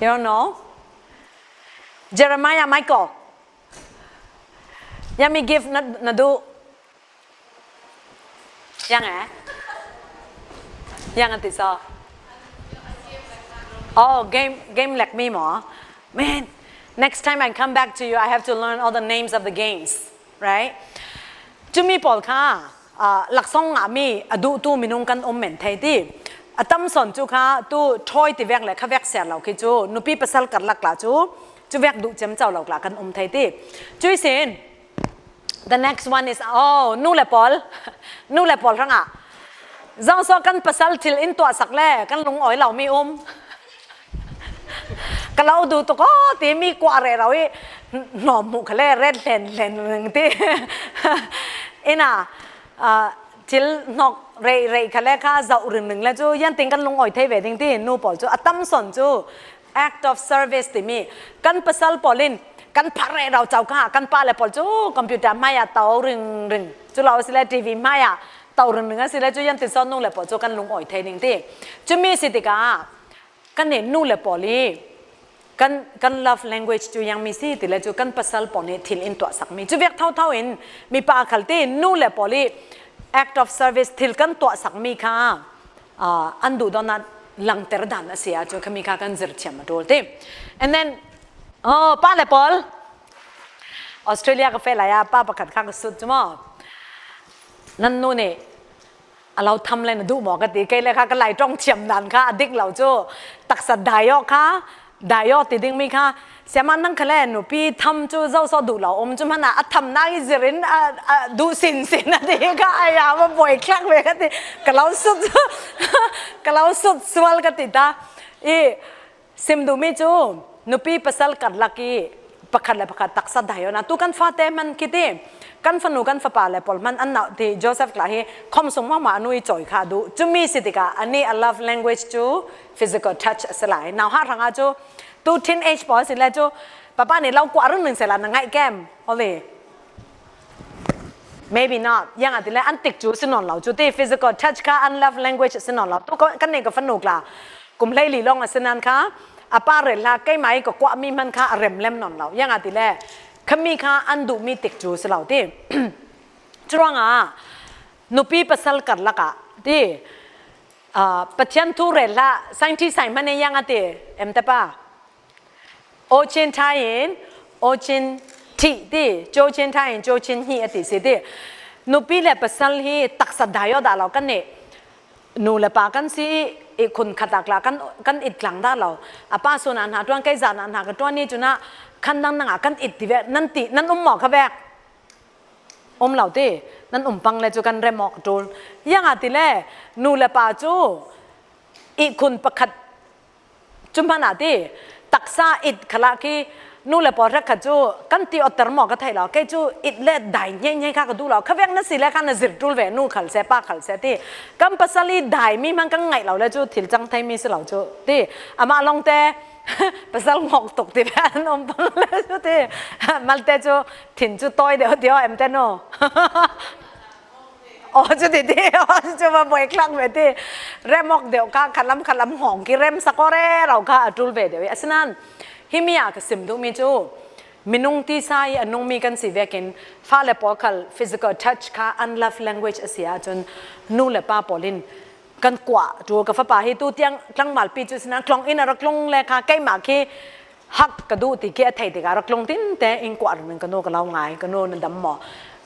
You don't know? Jeremiah, Michael. Yang mi gift na, na duh. Yang eh? Yang a ti so. Oh, game game lek mi maw? Man, next time I come back to you, I have to learn all the names of the games, right? Cumi pawl kha. ah, laksawng ngahmi a duhtu minung kan um men thei ti. A tamsawn cu kha tu ṭhawi ti vek le kha vek ser lo khi cu nupi pasal karlak tla cu cu vek duh ciamco lo tla kan um thei ti. Cuih sin, the next one is, oh, nu le pawl, nu le pawl hrangah zoso kan pasal thil in tuahsak le kan lungawi lomi um. Ka lo duh tuk aw ti mi kuah rero i hnawm hmuh kha le ret hlen hlen ring ti. Ina, ah, thil hnawk rei rei kha le kha zoh ring ring le cu yan ting kan lungawi thei ve ding ti nu pawl cu a tamsawn cu act of service timi kan pasal pawl in kan phar rero co kha kan pa le pawl cu computer hmai ah to ring ring cu lo a si le T V hmai ah to ring ring a si le cu yan ting sawn nu le pawl cu kan lungawi thei ding ti. Cumi si tikah kan nih nu le pawl i kan, kan love language cu yang mi si ti le cu kan pasal pawl nih thil in tuahsak mi cu vek thotho in mipa khal ti nu le pawl i act of service thil kan tuahsak mi kha, ah, an duhdawtnak langter dan a si ah cu khami kha kan zir thiam a ṭul ti. And then, oh, pa le pawl, Australia ka feh lai ah pa pakhat kha ka sut cu maw? Nan nu nih a lo tham le na duh maw ka ti, kei le kha ka lai ṭong thiam dan kha a dik lo cu taksa dai awk kha, dai awk ti ding mi kha, siama nang kha le nupi tham cu zoso duh lo um cu hmanh ah a thamnak i zir in a, a duh sinsin a ti kha, ai ya, va buai thlak ve ka ti, ka lo sut, ka lo sut sual ka ti ta. I sim duhmi cu nupi pasal karlak i pakhat le pakhat taksa dai awknak tu kan fate hmanh khi ti, kan fanu kan fapa le pawl hmanh an nauh ti Joseph tla hi khom sung hmahmah a nu i cawi kha duh. Cumi si tikah anih a love language cu physical touch a si lai. Nauhak hrangah cu tu teenage pawl a si le cu papa nih lo kuah ringring sehla na ngaih kem, Oli? Maybe not. Yang a ti le an tik cu si nawn lo. Cu ti physical touch kha an love language si nawn lo. Tu kan nih ka fanu tla kum hleili lawng a si nan kha a pa rel hla keimah i ka kuah mi hmanh kha a rem lem nawn lo. Yang a ti le khami kha an duh mi tik cu si lo ti. Curuangah nupi pasal karlak ah ti, ah, Pathian thu rel hla scientist sai hmanh i yang a ti, em te pa? Ochin thai in, ochin thih ti, cochin thai in, cochin hnih a ti si ti. Nupi le pasal hi taksa dai awk dah lo kan nih. Nu le pa kan si i, i khun khat ah tla kan, kan it tlang dah lo. A pa sun ah hna ṭuan, kei zan ah hna ka ṭuan i cun ah khan dang nang ah kan it ti ve, nan ti, nan um maw kha vek? Um lo ti, nan um pang le cu kan rem awk a ṭul. Yang a ti le nu le pa cu i khun pakhat cu hmanh ah ti taksa it khalah khi nu le pawl hrekkhat cu kan ti awter maw ka theih lo. Kei cu it le dai hniaihniai kha ka duh lo. Kha vek na si le kha na zir ṭul ve, nu khal seh, pa khal seh ti. Kan pasal i dai mi hmanh kan ngaih lo le cu thil cang thei mi si lo cu ti. Amah lawngte pasal ngawk tuk ti ve an um pang le cu ti. Malte cu thin cu tawi deuh ti aw em te nu. Aw, cu ti ti, aw, cu va buai thlak ve ti. Rem awk deuh kha khalam khalam hngawng ki rem sak aw rero kha a ṭul ve deuh i. Asinain himi ah ka sim duhmi cu minung tisa i a nungmi kan si vekin fale pawl khal physical touch kha an love language a si ahcun nu le pa pawl in kan kuah ṭul. Ka fapa hi tu tiang tlangvalpi cu sinain tlawng in a rak tlung le kha keimah khi hak ka duh ti khi a thei tikah rak tlung tinte in kuah ringring ka nu ka lo ngai, ka nu na dam maw?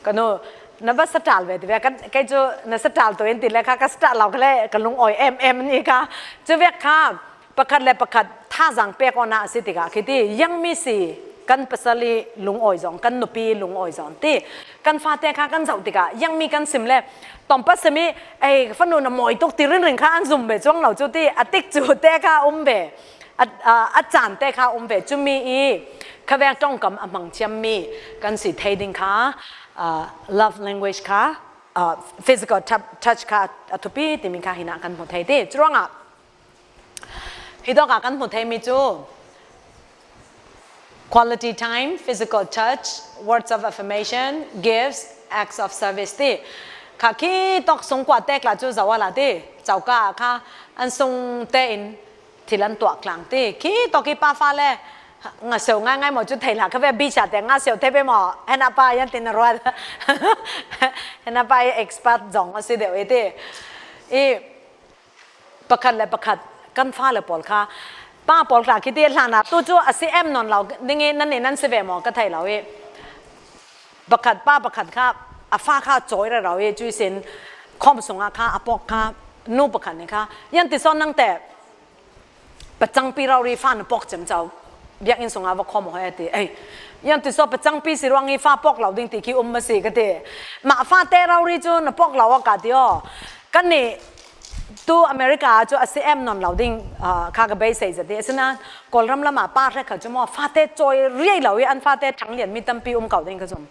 Ka nu na va saṭal ve ti ve, kan, kei cu na saṭal tu in ti le kha ka saṭal lo kha le ka lungawi em em ni kha. Cu vek kha pakhat le pakhat thazaang pek awknak a si tikah khi ti, yang mi si kan pasal i lungawi zong, kan nupi i lungawi zong ti, kan fate kha kan zoh tikah yang mi kan sim le tawmpa simi, ei, fanu na mawi tuk ti ringring kha an zum ve cuang lo cu ti, a tik cu te kha um ve. A, a, a caan te kha um ve. Cumi i kha vek ṭongkam a hmang thiammi kan si thei ding kha, ah, love language kha, ah, physical tou-, touch kha a thupi timi kha hinah kan hmu thei ti. Curuangah hi dawkah kan hmu theimi cu quality time, physical touch, words of affirmation, gifts, acts of service ti kha khi tawk sungkuah tek lah cu zoh a la ti, coka kha an sung tein thil an tuah tlang ti. Khi tawk i pa fa le nga seu ngai ngai maw cu thei hlah kha ve, bicha te nga seu thei ve maw? Hena pa yan tin a ruat. Hena pa i expert zong a si deuh i ti. I pakhat le pakhat kan fa le pawl kha, pa pawl kha khi ti hlan ah tu cu a si em nawn lo ding i nan i nan si ve maw ka thei lo i. Pakhat pa pakhat kha a fa kha cawi rero i cuisin khawm sungah kha a pawk kha nu pakhat nih kha, yan ti sawn nangte pacangpi rori fa na pawk cemcau biakinn sungah va khawm hoi a ti. Ei, yan ti saw pacangpi si ruang i fa pawk lo ding ti khi um masi ka ti. Mah fate rori cu na pawk lo a ka ti aw. Kan nih tu America cu a si em nawn lo ding, ah, kha ka beisei zat i a si nain Kawlram lamah pa hrekhat cu maw fate cawi riai lo i an fate ṭhanglian mi tampi um ko ding ka zum.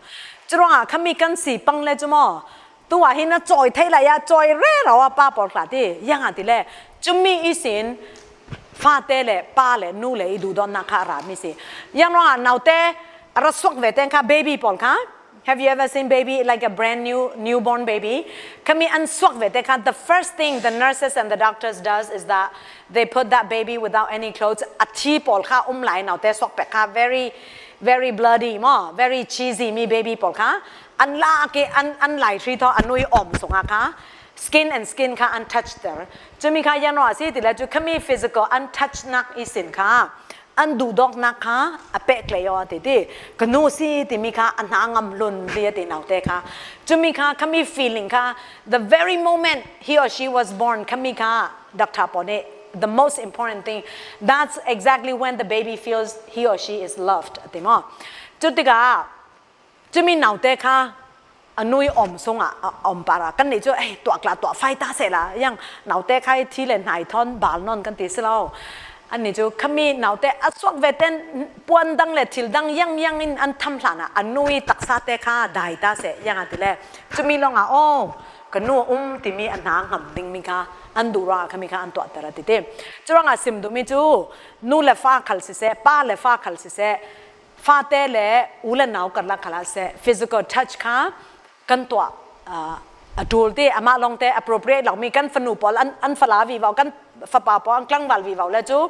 Curuangah khami kan si pang le cu maw tu ah hi na cawi thei lai ah cawi rero a pa pawl hla ti, yang ah ti le cumi ihsin fate le pa le nu le i duhdawtnak kha a ra mi si. Yang ruangah naute a ra suak ve teng kha baby pawl kha, have you ever seen baby, like a brand new newborn baby? Khami an suak ve teng kha, the first thing the nurses and the doctors does is that they put that baby without any clothes. A thi pawl kha um lai naute suak pek kha, very, very bloody maw, very cheesy mi baby pawl kha. An la ke an, an lai hri thaw a nui awm sungah kha skin and skin kha an touch ter. Cumi kha yan ruangah si ti le cu khami physical an touch nak ihsin kha an duhdawknak kha a pehtlei aw a ti ti. Ka nu si timi kha a hna ngam hlun li a ti naute kha. Cumi kha khami feeling kha, the very moment he or she was born, khami kha doctor pawl nih, the most important thing, that's exactly when the baby feels he or she is loved a ti maw. Cutikah cumi naute kha a nui awm sungah a awm para kan nih cu, ei, tuah tla tuah fai ta seh la, yang naute kha i thi le hnai thawn bal nawn kan ti si lo. An nih cu khami naute a suak ve ten puan dang le thil dang yang yang in an tham hlan ah a nui taksa te kha dai ta seh, yang a ti le cumi lawngah aw ka nu a um timi a hna ngam dingmi kha an duh ruangah khami kha an tuahter a ti ti. Curuangah sim duhmi cu nu le fa khal siseh, pa le fa khal siseh, fate le u le nau karlak khalah seh, physical touch kha kan tuah, ah, a ṭul ti, amah lawngte appropriate lomi kan fanu pawl an, an fala vivo, kan fapa pawl an tlangval vivo le cu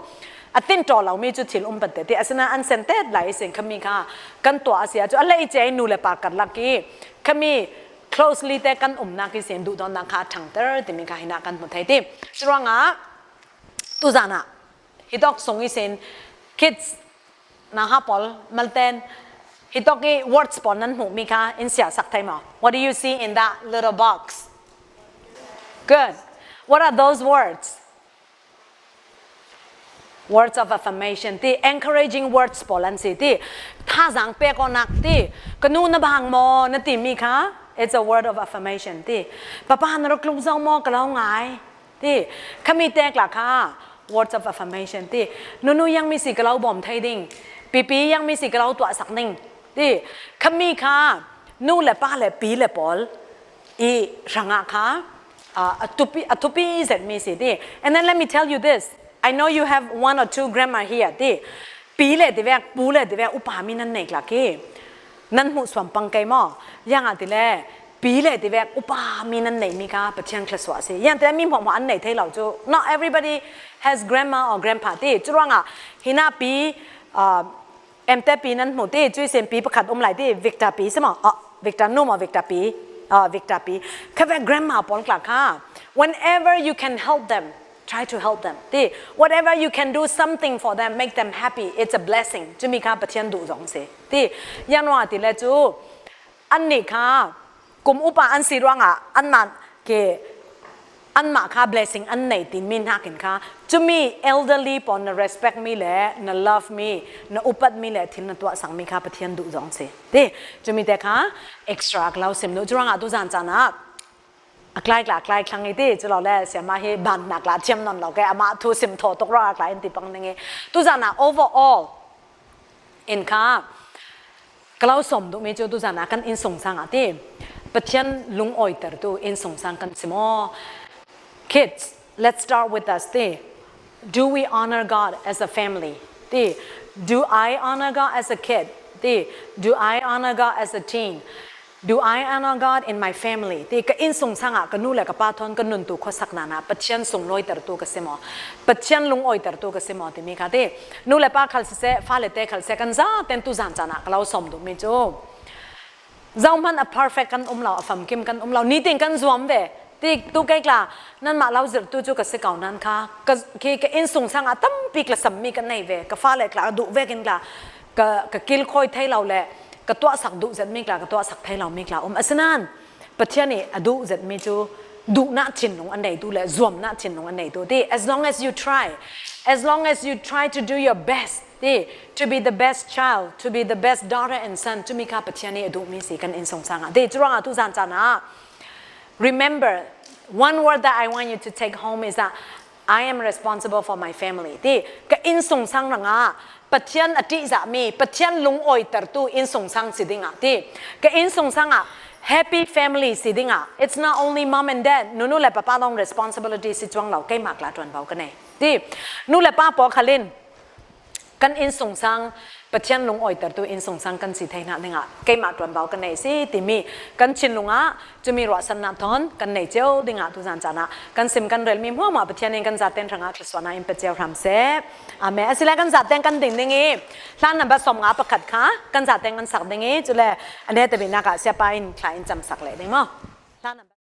a tinṭaw lomi cu thil um pante ti, asinain an sentet lai ihsin khami kha kan tuah a si ahcun a lei cia i nu le pa karlak i khami closely te kan umnak ihsin duhdawtnak kha a ṭhangter timi kha hinah kan hmu thei ti. Curuangah tuzan ah hitawk sung ihsin kids, nauhak pawl, malten, hitawk i words pawl nan hmuhmi kha in siasak thei maw? What do you see in that little box? Good. What are those words? Words of affirmation ti, encouraging words pawl an si ti. Thazaang pek awknak ti, ka nu na bang maw na timi kha, it's a word of affirmation ti. Papa na rak tluk zo maw ka lo ngai ti. Khami tek la kha words of affirmation ti. Nunu yang mi si ka lo bawm thei ding, pipi yang mi si ka lo tuahsak ding ti. Khami kha nu le pa le pi le pawl i hrangah kha, ah, a thupi, a thupi zetmi si ti. And then let me tell you this. I know you have one or two grandma here ti. Pi le tivek, pu le tivek upa mi nan nei tlak i nan hmuh suam pang kei maw? Yang ah ti le pi le tivek upa mi nan neimi kha Pathian thluasuah a si. Yang ti le mi hmuahhmuah an nei thei lo cu. Not everybody has grandma or grandpa ti. Curuangah hinah pi, ah, Em te pi nan hmu ti, cuihsin pi pakhat um lai ti, Victor pi si maw? Ah, Victor nu maw, Victor pi? Ah, Victor pi. Kha ve grandma pawl tla kha, whenever you can help them, try to help them ti. Whatever you can do something for them, make them happy, it's a blessing. Cumi kha Pathian duh zong si ti. Yan ruangah ti le cu, annih kha kum upa an si ruangah anmah ke, anmah kha blessing an nei tinmi hnakin kha cumi elderly pawl na respect mi le na love mi, na upat mi le thil na tuahsang mi kha Pathian duh zong si ti. Cumi te kha extra ka lo sim duh. Curuangah tuzan caan ah a tlai tla, a tlai thlang i ti, cu lo le siama hi bannak la thiam nawn lo ke, amah thu sim thaw tuk ruangah a tlai in ti pang ning i, tuzan ah overall in kha ka lo sawm duhmi cu tuzan ah kan innsungsang ah ti, Pathian lungawitertu innsungsang kan si maw? Kids, let's start with us ti. Do we honor God as a family? Ti. Do I honor God as a kid? Ti. Do I honor God as a teen? Do I honor God in my family? Ti, ka innsungsang ah ka nu le ka pa thawn ka nuntu khuasak nan ah Pathian sunglawitertu ka si maw? Pathian lungawitertu ka si maw timi kha ti. Nu le pa khal siseh, fale te khal siseh, kan zaten tuzan caan ah ka lo sawm duhmi cu, zohman a perfect kan um lo, a famkim kan um lo, nitin kan zuam ve. Ti, tu kei tla, nanmah lo zirhtu cu ka si ko nan kha, ka, khi ka innsungsang ah tampi tla sammi ka nei ve, ka fale tla duh vekin tla ka, ka kilkhawi thei lo le ka tuahsak duh zetmi tla, ka tuahsak thei lomi tla um. Asinain Pathian nih a duh zet mi cu duhnak thinlung a neitu le zuamnak thinlung a neitu ti, as long as you try, as long as you try to do your best ti, to be the best child, to be the best daughter and son, cumi kha Pathian nih a duhmi si kan innsungsang ah ti. Curuangah tuzan caan ah, remember, one word that I want you to take home is that I am responsible for my family ti. Ka innsungsang rangah Pathian a ṭihzahmi, Pathian lungawitertu innsungsang si dingah ti. Ka innsungsang ah happy family si dingah, it's not only mom and dad, nunu le papa lawng responsibility si cuang lo, keimah tla ṭuanvo ka nei ti. Nu le pa pawl khal in kan innsungsang Pathian lungawitertu innsungsang kan si thei hna dingah keimah ṭuanvo ka nei si timi kan thinlung ah cumi ruahsannak thawn kan nei cio dingah tuzan caan ah kan sim kan relmi hmuahhmuah Pathian in kan zaten hrangah thluasuahnak in pe cio hram seh. Amen. Asile kan zaten kan ding ding i hlan nambat sawmnga pakhat kha kan zaten kan sak ding i, cule a neta biknak ah siapa in thla in camsak leh ding maw? Hlan nambat